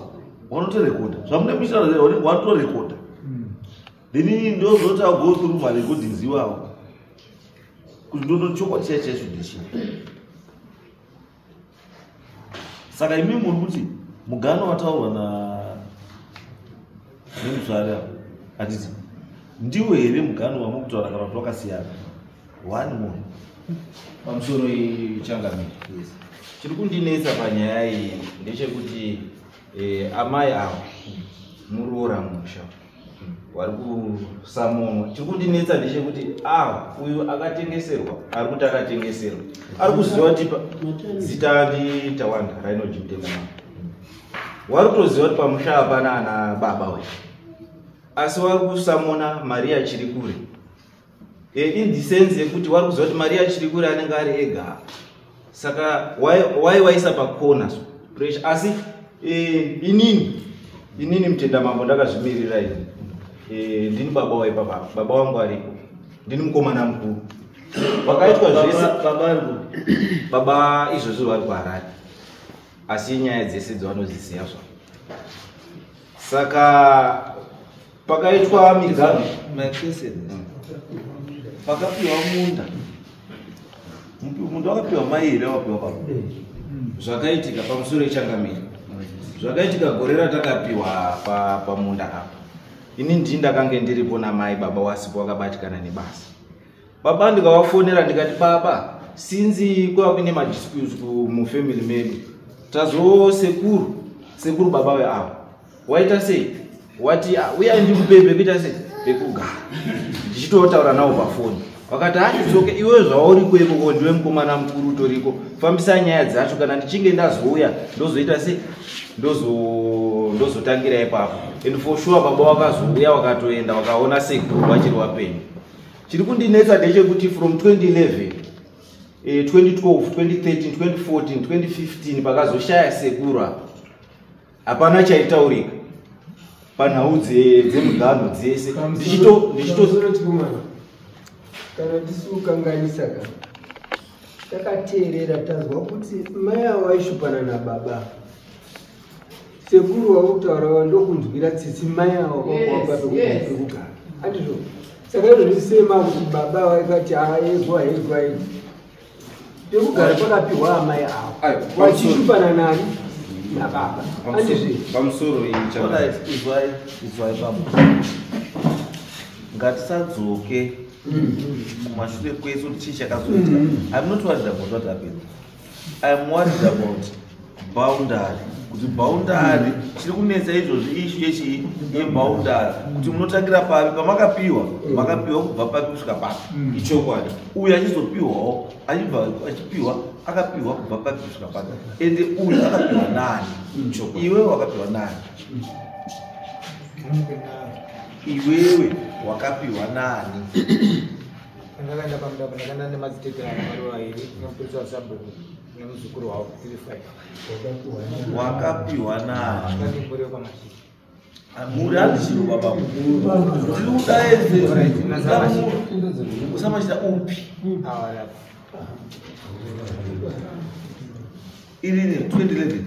vanotorekodha zvamune muchitaura vanenge vanotorekodha. Then ini ndozoti I go through marecordings iwawo kuti ndoto chokwadi chaicho chaicho ndechii. Saka imi muri kuti mugano wataurwa na nemuzvari apo hatiti ndiwo here mugano wamuri kutaura kana kuti wakasiyana? One more. Pamusoro changamire. Chiri kundinetsa panyaya iyi ndechekuti amai ava muroora musha vari kusamonwa. Chiri kundinetsa ndechekuti uyu akatengeserwa ari kuti akatengeserwa ari kuziva kuti zita ndi Tawanda rainoji Mutenda Mama. Wari kutoziva kuti pamusha hapana ana baba uyu, asi wari kusamona Maria chiri kure. In the sense yekuti wari kuziva kuti Maria chiri kure anenge ari ega, saka wai waisa pakona so pressure. Asi inini Mutenda Mambo ndakazvimirira ini. Ndini baba waipapa, baba wangu aripo, ndini mukomana mukuru. Pakaitwa zvese baba izvozvo vari kuHarare, asi nyaya dzese dzavanoziziva zvavo. Saka pakaitwa miganhu. Pakapiwa munda, munda wakapiwa mai here wakapiwa baba? Zvakaitika pamusoro yechangamiri, zvakaitika gore ratakapiwa pamunda apa, ini ndii ndakange ndiripo namai, baba wasipo wakabatikana nebasa. Baba ndikavafonera ndikati, baba, sinzi kwava kuine madisputes mufamily medu, tazosekuru sekuru baba veavo waita sei, wati uyai ndikupe pekuita sei pekugara. Ndichitotaura navo pafoni, vakati hatitsoke iwe zvauriko ikoko, ndiwe mukomana mukuru utoriko, fambisa nyaya dzacho. Kana ndichinge ndazouya ndozoita sei, ndozotangira ipapo. And for sure baba wakazouya, wakatoenda wakaona sekuru vachiri wapenyu. Chiri kundinetsa ndechekuti from 2011, 2012, 2013, 2014, 2015 pakazoshaya sekuru apa, hapana chaitaurika panhau dzemuganho dzese. Ndichito Kana tisi kukanganisa ka, takateerera tazwa kuti mai avo vaishupana nababa. Sekuru vakutaura ndokunzwira tsitsi mai avo kwakuapa pekugara, andizvo? Saka izvozvi sema kuti baba vaikati aegwa egwa egwa pekugara pakapiwa amai avo vachishupana nani nababa, andizve? Pamusoro. Alright, izwai, izwai baba, ngatisadzoke kumashure kwesu kuti chii chakazoitika. I'm not worried about what happened. I'm worried about boundary, kuti boundary chiri kunetsa izvozvi, issue yechii, yeboundary, kuti munotangira papi pamakapiwa, makapiwa kubva papi kusvika papi. Ichokwadi. Uyu achizopiwawo, achibva achipiwa, akapiwa kubva papi kusvika papi, ende uyu akapiwa nani? Iwewe wakapiwa nani? Iwewe wakapiwa nani? Ndakaenda pamudapo, ndakaenda nemadzitete avo vari vairi nemupurisa wasabhuku nemuzukuru wavo, tiri five. Wakapiwa nani? Ndakandimburewo pamashizha. Muri handichiro baba, ndiri kudaedze usamachita upi. Awarapa. Irini 2011?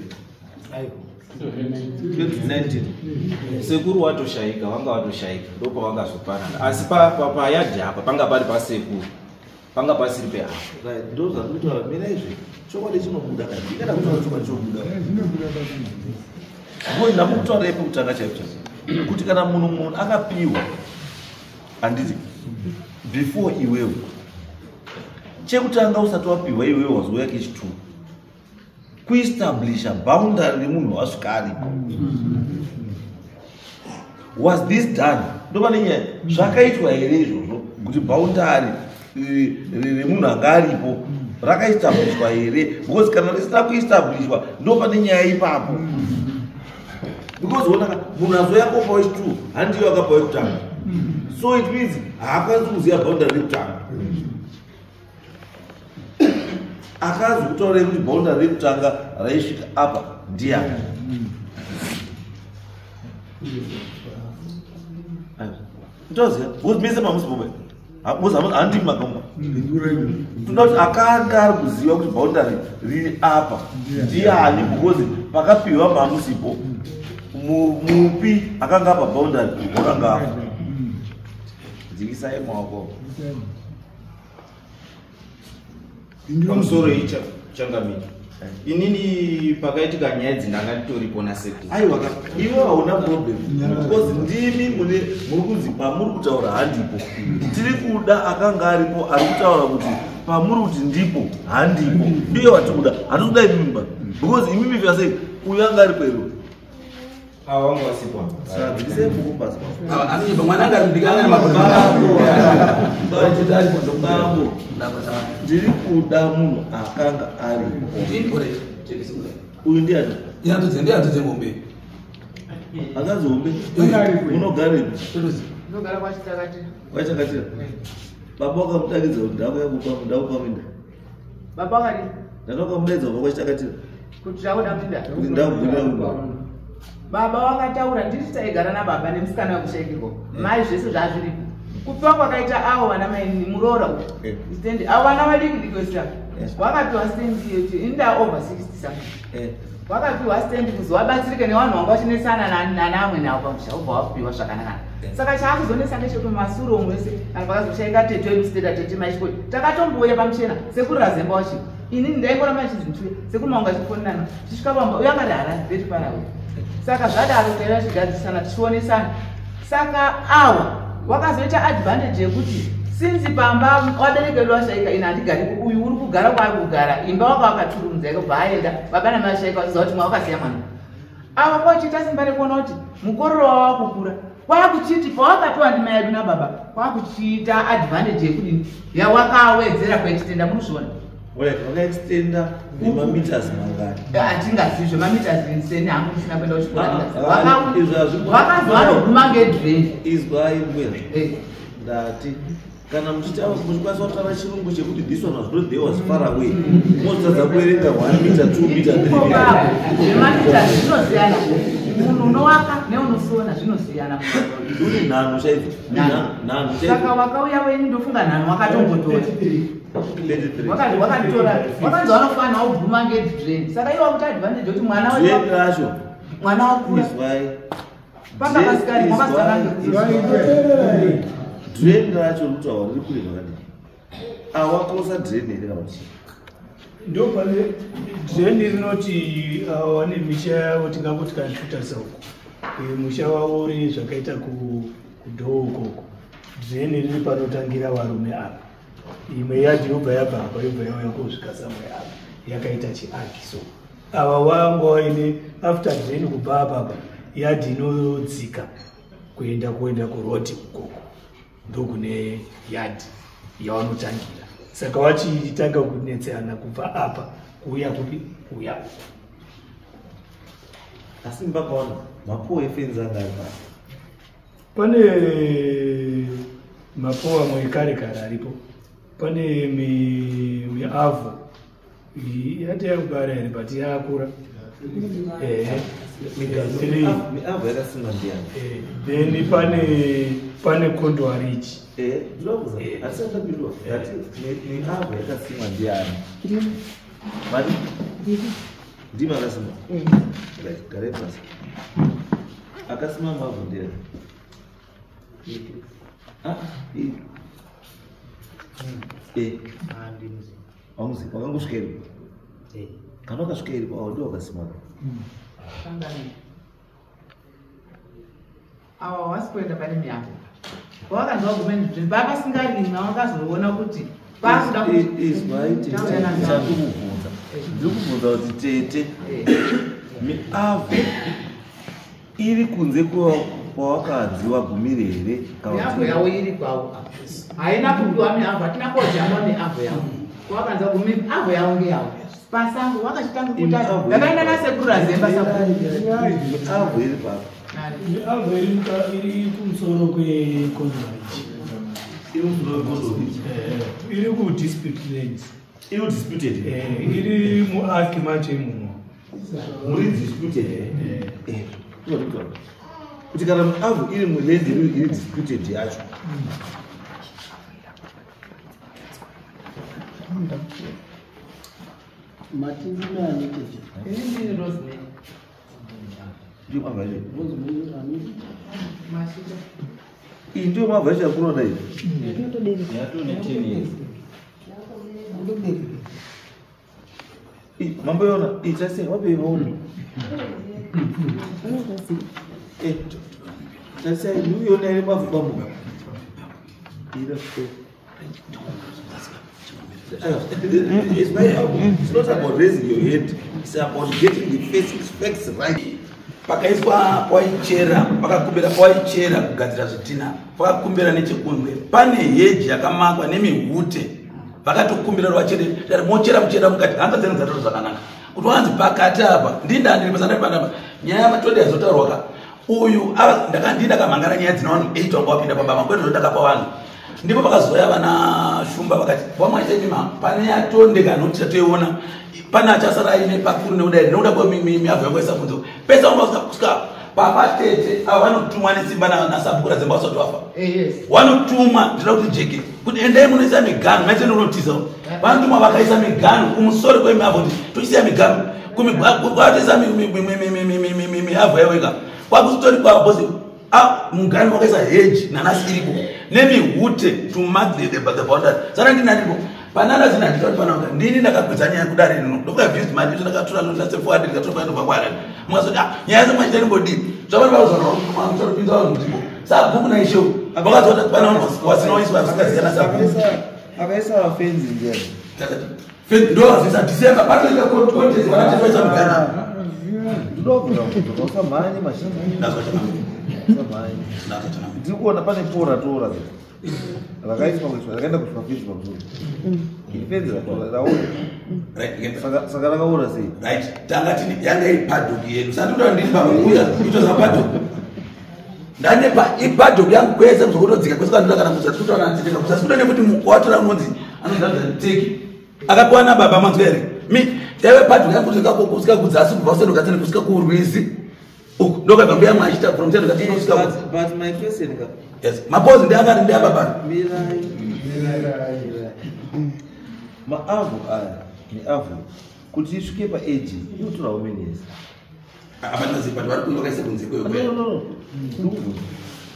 Aiwa. 2019. Sekuru watoshayika, vanga watoshayika, ndopavakazopanana, asi payadhi apa panga pari pasekuru, panga pasiri peapa. Right, ndo zvandikutaura. Mina izvi chokwadi chinobuda kana ndingada kutaura chokwadi chinobuda, because ndamukutaura pekutanga chaipo chaipo kuti kana munhu akapiwa, handiti, before iwewe, chekutanga usati wapiwa iwewe, wazouya kechi2 kuestablisha boundary remunhu wasvika aripo. Was this done? Ndopane nyaya. Zvakaitwa here izvozvo kuti boundary remunhu anga aripo rakaestablishwa here? Because kana risina kuestablishwa, ndo pane nyaya ipapo, because onaka munhu azouya kopa wechi2 handiyo akapa wekutanga, so it means haakwanisi kuziva boundary rekutanga. Akazi kutaurai kuti boundary rekutanga raisvika apa ndiani? Toziva because mese mamusi bobe, handimi makamwa. Toda kuti akanga ari kuziva kuti boundary riri apa ndiani, because pakapiwa mamusipo. Mupi akanga apa boundary wakanga apa. Dzikisai maoko. Pamusoro changamiri, inini pakaitika nyaya idzi ndanga nditoripo nasekuru. Aiwa ka, iwe hauna problem because ndimi mune muri kunzi pamuri kutaura handipo. Tiri kuda akanga aripo ari kutaura kuti pamuri kuti ndipo handipo. Ndiye watiri kuda, hatisi kuda imimi ba, because imimi vyasei uyu anga aripo iro. Ava vanga vasipo. Dzikisai buku pasi. Asi mwana anga ndikanga. Bambo, ndiri kuda munhu akanga aripo. Uyu ndiani? Ndiyanzodze ngombe. Akanzi hombe. Unogarepi? Ndinogara kwaChitakatira. Wachakatira baba wakamudakidza kuti ndakupa minda? Baba wakati Ndatokamudaidza kubva kwaChitakatira. Kuti takuda minda? Kuti ndakugurira minda. Baba wakataura, nditi taigara nababa nemusikana wekushayikirwa mai, zvese zvazviripo. Kupiwa kwakaita avo vana mainini muroora uyu stand, avo vana vadiki diki wesita wakapiwa stand yetu inda over 60 something. Wakapiwa stand kuzi wabatsirike nevanhu vanga vachinesana nanamwe navo pamusha, ubva wapiwa zvakanaka. Saka chaakuzonesa ngechekuti masuro omwe wese kana pakazoshaika tete wedu steda tete maishikoti takatombouya pamuchena sekuru Razemba wacho, inini ndaingoramba chinzi ntuya sekuru mangu achifonana tichisvika pamba uyo angari harani veti parauya. Saka zvadaro taiva tichigadzisana tichionesana. Saka awa wakazoita advantage yekuti sinzi pamba wabereki vedu vashaika, ini handigariko, uyu uri kugara kwaari kugara, imba waka wakaturumudza ikobva aenda, baba namai vashaika vachiziva kuti mwa wakasiya mwana. Ava kwachiita simba rekuona kuti mukororo wava wakukura, kwakuchiti pawakatiwa ndima yedu nababa kwakuchiita advantage yekudini yawakawedzera kuextenda, munozviona. Wakaextenda nemameters mangani? Hatingazivi zvemameters, seni hangu ndisina kuenda kuchikoro. Wakazi vanoguma ngedrain. Izwai mbuya, ndati kana muchikwanisa kutaura chirungu chekuti this one was not there, was far away, mozotadza kuverenga 1 meter, 2 meter, 3 meter. Zvemameters zvinosiyana, munhu unowaka neunosona zvinosiyana. Uri nhano chaidzo, nhano. Saka wakauya wenyu ndofunga nhano wakatombotora, wakanditora, wakanzi vanofanira kuguma ngedrain. Saka iwo wakuti advantage kuti mwana Drain racho mwana wakura. Izwai. Panga pasikari mwakazara. Drain racho rikutaura riri kure zvakadii? Awakrosa drain here kana kuti? Ndo pane drain rinoti wane misha yavo, tingangoti kana tikutarisa uko, musha wavo uri zvakaita kudhoo ukoko, drain riri panotangira varume apa, imwe yadhi yobva yabva apa, yobva yauya kusvika samwe apa, yakaita chiaki. So ava wanga waine after drain kubva apapa, yadhi inodzika kuenda kurodi ukoko, ndokune yadhi yavanotangira. Saka vachitanga kunetsana kubva apa kuuya kupi, kuuya uku. Asi mbakaona mapowo efenzi anga ari pasi? Pane mapowo amwe ekare kare aripo, pane miavho yati yakubara here, but yakura. Three. Miavho yakasimwa ndiani? Then pane kondwarichi. Ndinokuza, hatisati tapindwa. Ndati miavho yakasimwa ndiani? Mati ndimi akasimwa? Right, garai pasi. Akasima mavhu ndiani? Ah, wamuzi wakangosvika iripo? Kana wakasvika iripo, awo ndiwo wakasima. Awa wasi kuenda pane miambo wakanzi wagumeni pakasingarimwa, wakazoona kuti pakuda. Izwai tete, chandikubvunza, ndiri kubvunza kuti tete, miavho iri kunze kwawakanzi wagumire here kana Miavho kuti? Yavo iri kwavo, haina kupiwa miavho, hatina kojamba miavho yavo. Wakanzi wagumi miavho yavo ngeyavo pasango, wakachitanga kuti ndakaenda nasekuru Razemba sabhuku. Miavho iri papo? Miavho iri kumusoro kwekondwarichi. Iri kumusoro kwekondwarichi? Iri kudispute land. Iri kudisputed? Iri muaki macho imomo. Muri disputed? Kuti kana miavho iri muland iri disputed yacho. Matindime aniteje? Ini ndini Rosemary. Ndiyo mavhu yacho. Rosemary ani? Mashita. Iyi ndiyo mavhu yacho yakunoda iyi. Yatone 10 years. Iyi, mamboiona iyi, tasei wapei maoni. Tasei uiona iri mavhu bambuka. Ira, It's not about raising your head. It's about getting the facts right. Pakaiswa pawaichera, pakakumbira pawaichera kugadzira zvidhina, pakakumbira nechekunze pane heji yakamakwa nemihute. Vakatokumbira vachere mochera muchera mukati, hanza dzenu dzatoro zvakanaka kuti wanzi pakati apa ndindandiri pasanai panapa. Nyaya yamatode yazotaurwa ka uyu ndii ndakamhangara nyaya dzina vanhu 8 vanga vapinda pamba makwete ndakapa vanhu, ndipo pakazoya vana Shumba vakati wamwachaima pane yatonde kana kuti tatoiona pane achasara aine pakuru nekudai nekuda kwemiavho yangu isa kunze pese vanga kusvika. Papa tete ava vanotumwa nesimba nasabhuku Razemba vasati vafa. Vanotumwa, ndinoda kuti jeke kuti endai munoisa miganhu, maite ndinotiza. Vanotumwa vakaisa miganhu kumusoro kwemiavho, kuti tochisiya miganhu kwatoisa miavho yaweka kwakusitori kwavo, because muganhu wakaisa hedge nanasi iripo nemihute to mark the boundary. Saka ndinatipo panana zina handitati pananga ndini ndakakwidza nyaya kudare rino, ndokuabused mari icho ndakatora ndasefoward, ndikatora painobva kwaharare. Mukazoti nyaya yacho machita rimbodii, zvavana vazonopinza vanhu nzvimbo sabhuku naishewu vakazoona pana vanhu vasinoiswa vasingaziva nasabhuku. Akaisa fenzi ndiani? Ndo vazoisa December patoita contest, vanatetoisa mugana. Ndoda kubvunza, usamhanye mashini, usamhanye. Ndiri kuona pane pora tora rakaiswa kuiswa, rakaenda kuiswa fenzi pamusoro. Iri fenzi raora, saka rakaora sei? Right, tanga tini yanga iri paddock yedu, sandikuda ndiri pakuuya itoza paddock ndane ipaddock yangu kwese kuzokutodzika kwese kwandoda kana kuzasi kutaura nanditeka kuzasi kuda nekuti watora unonzi anonzi teki akapiwa nababa, manzwa here? Mi yaive paddock yangu kusvika kusvika kudzasi, kubva kusendogatsene kusvika kurwizi uku, ndokabva mbuya mwachita from sendogatsene kusvika. But my question ka. Yes, mapozi ndiangari ndiababa. Mirai. Maavhu aya neavhu kuti isvike paage inotora how many years? Apanaziva, but vari kunge vakaisa kunze. No, no, no, ndikubvunza,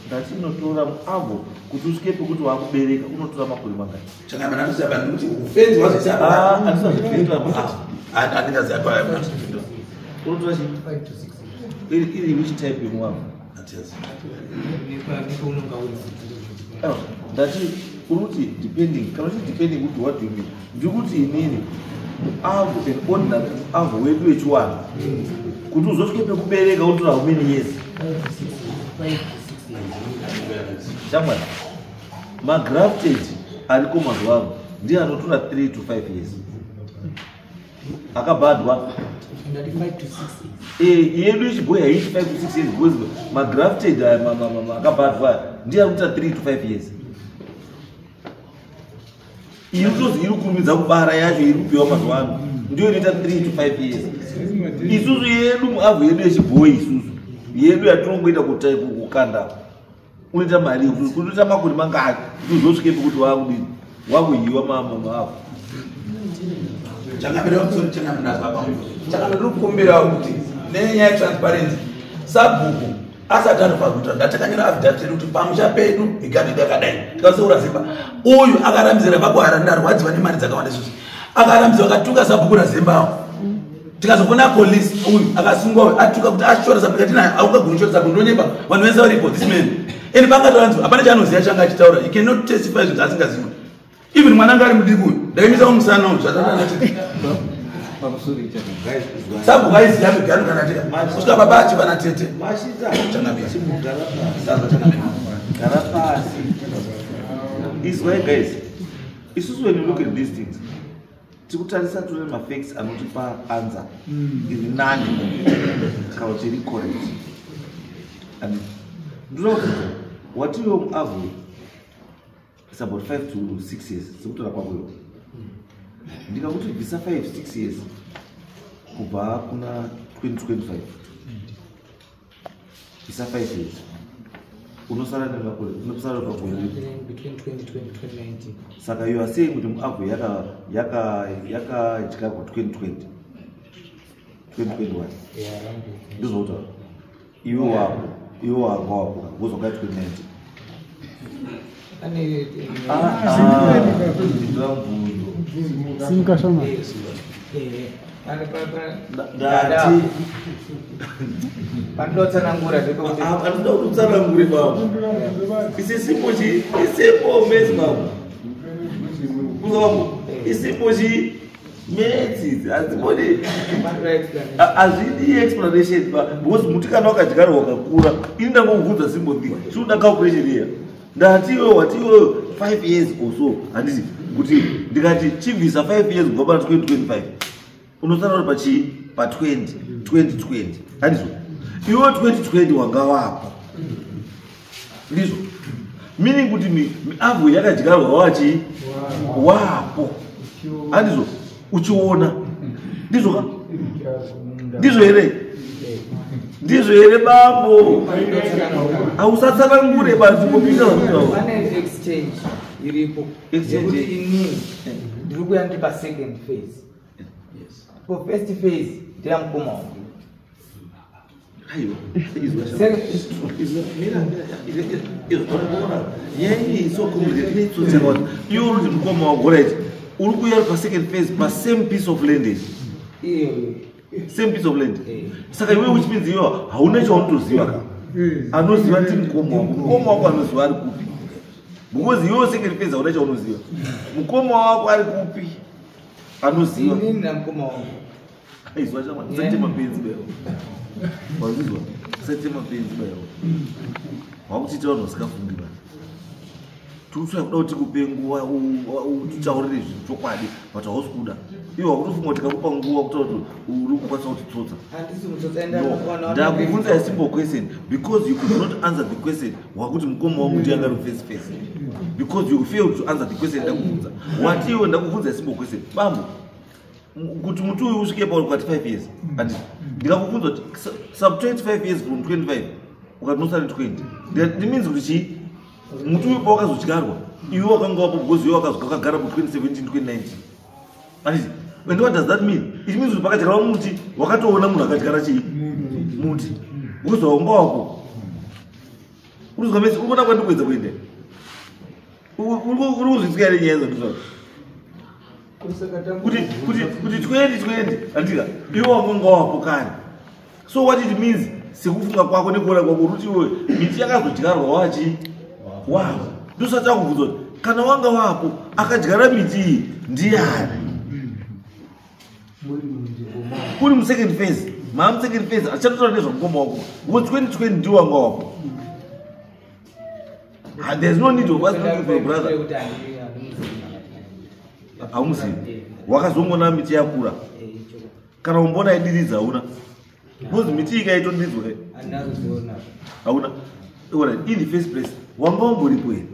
ndati inotora muavhu kuti usvike pekuti wakubereka unotora makore mangani? Chakamba ndatoziva ndikuti ufenzi wazoisa. Ah, handisazvipindura muavhu. Handingaziva. Unotora chii? Iri which type yemuavhu? Oh, ndati uri kuti depending, kana uchiti depending kuti what do you mean? Ndiri kuti inini muavhu, an ordinary muavhu wedu wechiwana, kuti uzosvike pekubereka unotora how many years? Shamwari, magrafted ariko mazuva ano ndiye anotora 3 to 5 years akabhadhwa. Ndati 5 to 6. Yedu yechibhoyi haiiti 5 to 6 years because magrafted aya akabhadhwa aya ndiye ari kuita 3 to 5 years. Iri kutozi iri kurumidza kubara yacho iri kupiwa mazuva ano ndiyo inoita 3 to 5 years. Isusu yedu muavhu yedu yechibhoyi, isusu yedu yatinongoita kukanda, unoita mari kutoita makore mangani kuti uzosvike pekuti wakudini, wakuhiwa maavhu? Changamire wamusoro, changamire, ndazwa. Changamire, ndiri kukumbirawo kuti nenyaya yetransparency, sabhuku asati anofanira kuita ndatakanyora affidavit yedu kuti pamusha pedu miganhu yedu yakadai, tikaseura zimba uyu akarambidzira pakuhara, ndarwadziwa nemari dzakawanda isusu, akarambidzwa akatuka sabhuku razembawo, tikazofona polisi, uyu akasungwa, uyu atuka kuti ashora sabhuku, tinaye aukagoni kushora sabhuku, ndonyepa, vanhu vese varipo. This man and pangatoranzwa hapana chaanoziva changa achitaura. You cannot testify zvinhu zaasingazivi. Even mwana anga ari mudiki uyu, ndaimisa mumusana uyu zvatatanatii sabhuku aiziva migano kana tika kusvika baba achiva natete. Mashita. Changamire. Chimugara pasi. Ndazwa, changamire. Gara pasi. Izwai guys, isusu when you look at these things tikutarisa tune mafacts anotipa answer iri nani kana kuti iri correct. And ndinoda kuti watiwe muavhu is about 5 to 6 years sekutaura kwako iwo. Ndikakuti bvisa 5 6 years kubva kuna 2025, bvisa 5 years, unosara nemakore, unosara pakore. Between 2020 2019. Saka you are saying kuti muavhu yakadyarwa 2020 2021? Yeah, around it. Ndizvotaura iwe wako, iwe wanga wako wozonga 2019. Ane Ndamubvunzo. Simuka shama. Ndati Panotsanangura ndepekuti Anoda kuti utsanangure baba. Isisimbo chi isimbo mesi baba kuza wangu isimbo chi maths hadzibodi, hazvidi explanation ba, because muti kana wakadyarwa wakakura, ini ndangokubvunza simple thing, chinoda calculation iya. Ndati iwe wati iwe 5 years or so, handiti? Kuti ndikati chibvisa 5 years kubva pana 2025, unosara uri pachii? Pa 20 2020, handizvo? Iwe 2020 wanga wapo, ndizvo? Meaning kuti miavhu yakadyarwa wachi wapo, handizvo? Uchiona, ndizvo ka? Ndizvo here? Ndizvo here bambo? Hausatsanangure banzvimbo. Pane exchange iripo yekuti inini ndiri kuya ndiri pasecond phase. For first phase ndeyamukoma wangu. Aiwa, nyaya so complicated. Iwe uri kuti mukoma wako, right, uri kuuya pasecond phase pasame piece of land iyo, same piece of land. Saka iwe, which means iwe hauna chaunotoziva ka. Anoziva ti mukoma wako, mukoma wako anoziva ari kupi? Because iwe second phase hauna chaunoziva. Mukoma wako ari kupi anoziva? Inini namukoma wangu. Aizwa chama, usati mapenzi bayo. Wazizwa, usati mapenzi bayo. Wakuchiita vanhu vasingafungi ba. Tikutsvaka kuda kuti tikupe nguva titaurire zvinhu chokwadi, but hausi kuda. Iwe wakutofunga kuti tikakupa nguva kutaura kuti uri kukwanisa kutitsotsa. Handisi mutsotsa, enda. No, ndakubvunza a simple question because you could not answer the question. Wakuti mukoma wangu ndiye anga ri first phase because you failed to answer the question. Ndakubvunza, wati iwe, ndakubvunza a simple question bambo, kuti muti uyu usvike pauri kwati 5 years, andi ndikakubvunza kuti subtract 5 years from 25, ukati nosari 20. It means kuti chii? Muti uyu pawakazodyarwa iwe wakanga wapo, because iwe wakagara mu 2017 2019, anditi? And what does that mean? It means kuti pakadyarwa muti wakatoona munhu akadyara chii? Muti, because wanga wako. Urikuzwa mese? Uri kuona kwandikuedza kuenda? Uri kuzvitsika here nyaya dzandinotaura? Kuti 2020, andika, iwe wakanga wapo kare. So what it means, sekufunga kwako nekuona kwako, uri kuti iwe miti yakazodyarwa wachi wapo. Ndosati akubvunza kuti kana wanga wapo, akadyara miti iyi ndiani? Uri musecond phase, maa musecond phase, achatotaura nezvamukoma wako because 2020 ndiwo wanga wapo. Ah, there's no need of us looking for a brother. Kuti handimuzivi. Haumuzivi, wakazongona miti yakura. Kana umbona idiridza hauna, because miti ikaitodiridzwa kai. Handina kuziona. Hauna. Alright, in the first place wanga umboripo here?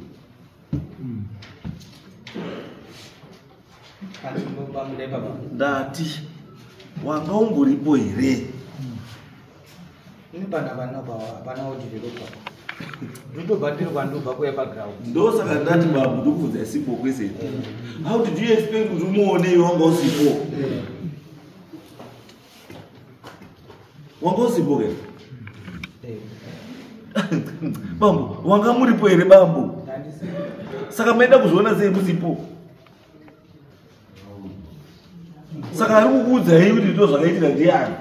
Panzvimbo pamuda ipapa? Ndati wanga umboripo here? Ini pana panapa hapana kudevelopa, ndotobva ndiri kwandobva kuya paground. Ndosaka ndati babu, ndokubvunza a simple question. How did you expect kuti umuone iwe wanga usipo? Wanga usipo ke bambo? Wanga muripo here bambo? Handisi. Saka maida kuzviona sei musipo? Saka ari kukuudzai kuti ndo zvakaitika ndiani?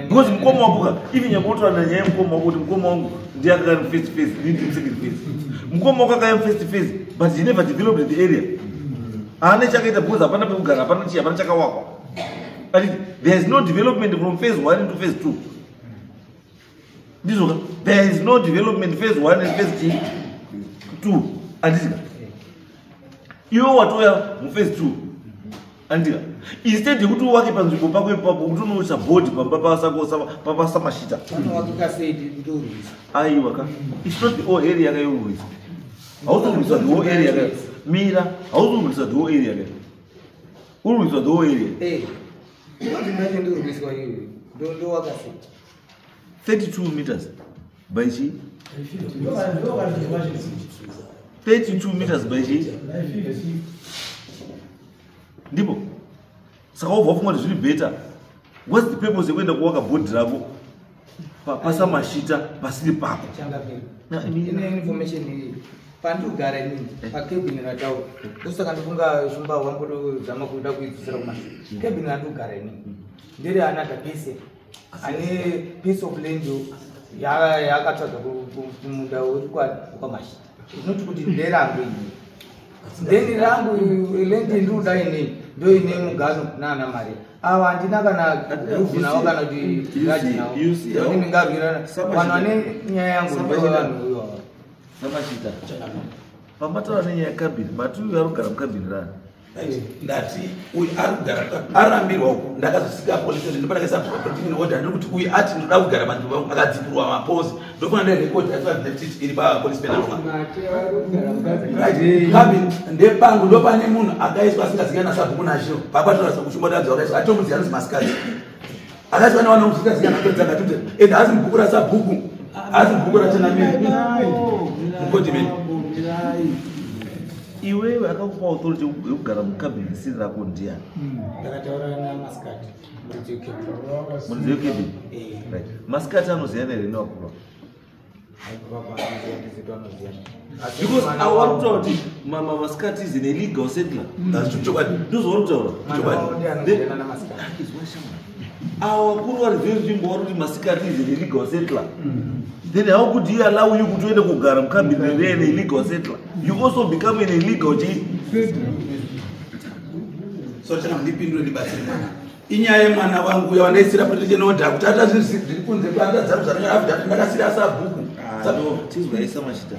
Because mukoma wako ka, even nyangotaura nanyaya yemukoma wako kuti mukoma wangu ndiye akanga ari first phase, ini ndiri second phase. Mukoma wako akaya first phase, but he never developed the area. Haana chakaita because hapana pekugara, hapana chii, hapana chakawakwa. But there is no development from phase one into phase two. Ndizvo ka? There is no development phase one and phase two, andisika? Iwe watouya muphase two, andika? Instead yekuti uwake panzvimbo pako ipapo, kuti unoisa bhodhi pamba papasamashita. Panowakika sei? Ndorwisa. Aiwa ka, it's not the whole area yakayorwisa. Hauzokurwisa the whole area ka. Mira, hauzokurwisa the whole area ka. Urwisa the whole area? Nzvimbo yacho ndorwiswa iyoyo, ndowaka sei? 32 meters by chi? 32 meters by chi? Ndipo saka wobva wafunga kuti zviri better. What's the purpose yekuenda kuwaka bhodhi rako pasamashita pasiri pako? Changamire, ine information iyi. Pandogara inini pakebhini rataura, ndosaka ndifunga shumba wambodozama kuda kuidzosera kumashure. Kebhini randogara inini ndere another person ane piece of land yaakatsvaga kumunda uri kwamashita, not kuti nderangu inini. Then rangu land ndinoda inini ndo ine mugano naana Maria ava. Handina kana ruvu navo kana kuti raji navo, nokuti ndingarwirana vanhu vane nyaya yangu ndo vanhu ivava. Samashita, pamataura nenyaya yekabhini, mati uyu ari kugara mukabhini rani? Ndati uyu ari kugara, arambirwa uku. Ndakazosika police station, ndopandakaisa protection order. Ndiri kuti uyu ati ndoda kugara panzvimbo pangu, akadzipurwa mapozi. Ndofana nerecord iri papolice penalonga. Kabini ndepangu, ndopane munhu akaiswa asingazivikani nasabhuku nasho. Papatora kuchimbotadzo wakaiswa atomuziva, anonzi Masikati. Akati vana vanomuziya dzakati ende haasi mubhuku rasabhuku, haasi mubhuku rachanamiri. Mukoti meni. Iwewe akakupa authority yekugara mukabini isiri rako ndiani? Ndakataura namasikati muridzi wekebini. Muridzi wekebini? Right. Masikati anoziyana here nevakuru? Because avo vari kutaura kuti masikati is an illegal settler. Ndozvavari kutaura. Avo vakuru vari venzvimbo vari kuti masikati is an illegal settler. Then how could he allow you kuti uende kugara mukabini rean illegal settler? You also become an illegal chi? So changa ndipindure ndibatsire mwana. Inyaya yemwana wangu yawandaisira protection order kuti ata zviri kunze kwandaadzaruzaranga ndakasira sabhuku. No, tizwaisa machita.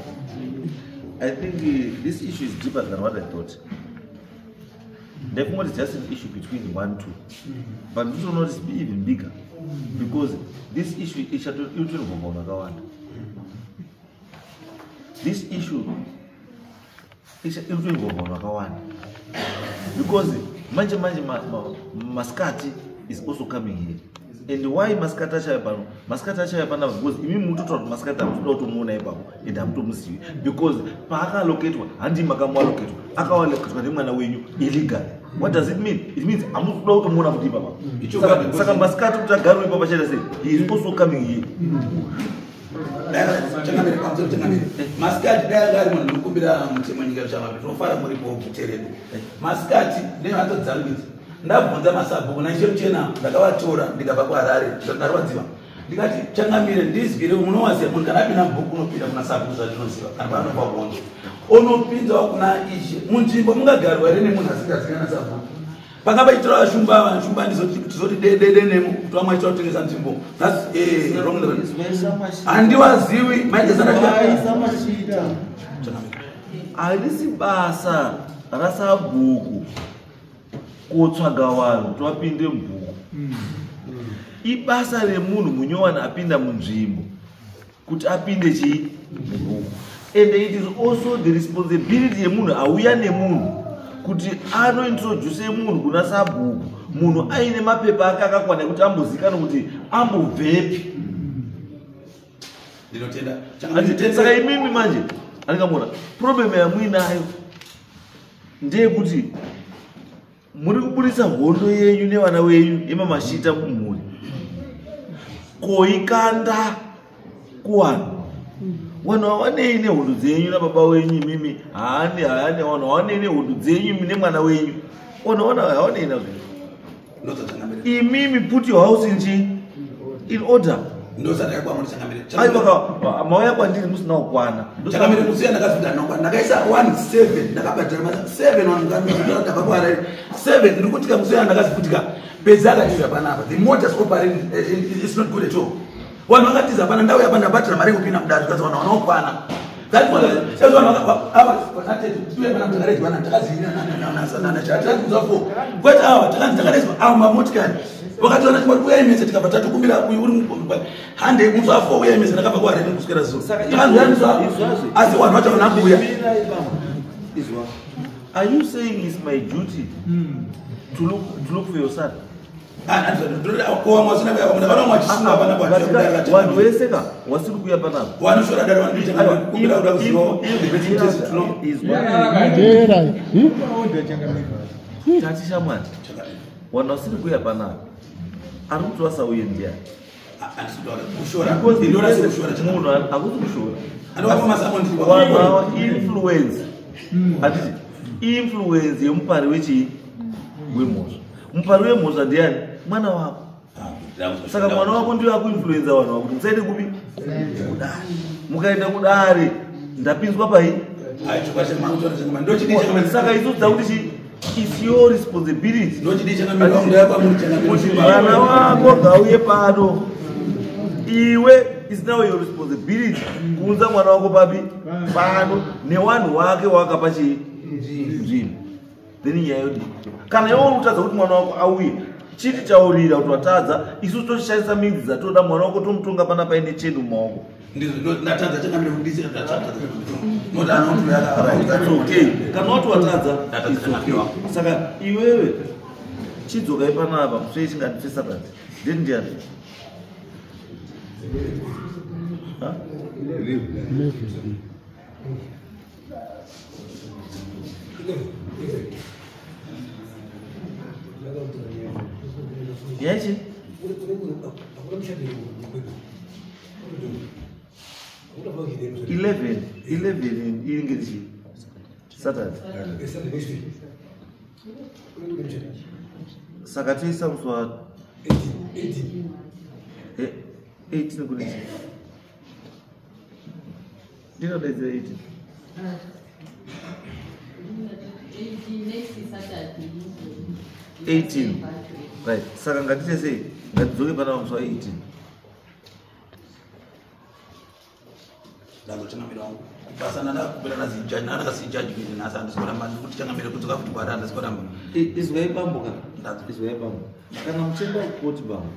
I think this issue is deeper than what I thought. Therefore, it's just an issue between 1, 2. But this will not be even bigger because this issue is This issue is because manje Maskati is also coming here. And why Maskati achaya pano? Maskati achaya pano because imi mutotaura kuti Maskati hamutoda kutomuona ipapo and hamutomuzivi because paakaloketwa handi makamualoketwa, akawaloketwa nemwana wenyu illegally. What does it mean? It means hamutoda kutomuona kuti ipapa. Saka Maskati kuti agare ipapa chaita sei? He is also coming here. Masikati dai anga ari munhu ndinokumbira mutemo nyika zvamapi tinofara muripo kuteredu. Masikati nevatodzangu idzi ndabvunza masabhuku naishe muchena ndakavatora ndikabva kuHarare ndarwadziwa ndikati changamire ndizwire munowaziva munhu kana apinda mubhuku unopinda kuna sabhuku zvandinoziva kana paanobva hondo unopinzawo kuna ishe munzvimbo mungagarwa here nemunhu asingazivi na sabhuku. Pakabaitora shumba shumba ndizoti dede nemo kuti vamwe vachitora kutengesa nzvimbo. That's wrong level. Handiwaziwi maitezana. Harisi basa rasabhuku kotsvaga vanhu kuti vapinde mubhuku. Ibasa remunhu munyowani apinda munzvimbo kuti apinde chii mubhuku. And it is also the responsibility yemunhu auya nemunhu kuti anointroduce munhu kuna sabhuku, munhu aine mapepa ake akakwana ekuti ambozikanwa kuti ambobvepi. Ndinotenda. Saka imimi manje andingamona problem yamuinayo ndeyekuti muri kubudisa hondo yenyu nevana venyu yemamashita mumhuri koikanda kuvanhu. Vanhu havanei nehondo dzenyu nababa wenyu imimi, haani vanhu havanei nehondo dzenyu nemwana wenyu. Vanhu havanei nazvo. Imimi put your house in order. Aiwa mauya kwandiri musina kukwana. Changamire musiya ndakazvida nhongwa ndakaisa 17 ndakabhadhara 7 vanhu kuHarare 7 ndiri kutika musiya ndakaziputika pedza akatiza panapa. The motors operating is not good at all. Vanhu vakatiza pana ndau yapa ndabhadhara mari yekupinda mudare zvikanzi vanhu vanokwana. Kwete ava takanzi takaredzwa ava mamotikari vakationa timati uyai mese tikabva tatokumbira uyu uri hande musi wa 4 uyai mese ndakabva kuHarare kuswera zuva takanzi uyai musi wa asi vanhu vacho havana kuuya. Are you saying it's my duty to look for your son? Vanhu vese ka wasiri kuuya panapa tati shamwari vanhu vasiri kuuya panapa ari kuti vasauye ndiani? Munhu hakusi kushora vanhu ava influence hatiti influence yemupari wechii wemhosva. Mupari wemhosva ndiani? Mwana wako. Saka mwana wako ndiyo akuinfluenza vanhu vakuti musaende kupi? Kudare. Mukaenda kudare ndapinzwa pai? Saka isusu takuti chi it's your responsibility. Mwana wako ngauye pano. Iwe is now your responsibility kuunza mwana wako papi? Pano newanhu wake wakapa chii? Nzvimbo. Then nyaya yodii? Kana iwe uri kutadza kuti mwana wako auye, chiti taurira kuti watadza, isusu toshandisa midzi dzatoda mwana wako tomutonga panapa ine chenu mumaoko. Okay. Kana wati watadza, it's okay. Saka iwewe chidzokai panapa muswe chingandipfesa pati. Date ndiani? Ha? Yachi? 11 11 inenge chi Saturday. Saka toisa musi wa 18 kune chi? Ndinodaidzira 18. 18. Right. Saka ngatite sei? Ngatidzoke pana musi wa 18. Ndazochangamira wangu basa nandakupera nazijaji nhasi handisi kuramba ndikuti changamire kudzoka futi kwari handisi kuramba. Izwai bambo kana. Izwai bambo. Kana muchienda kukoti bambo.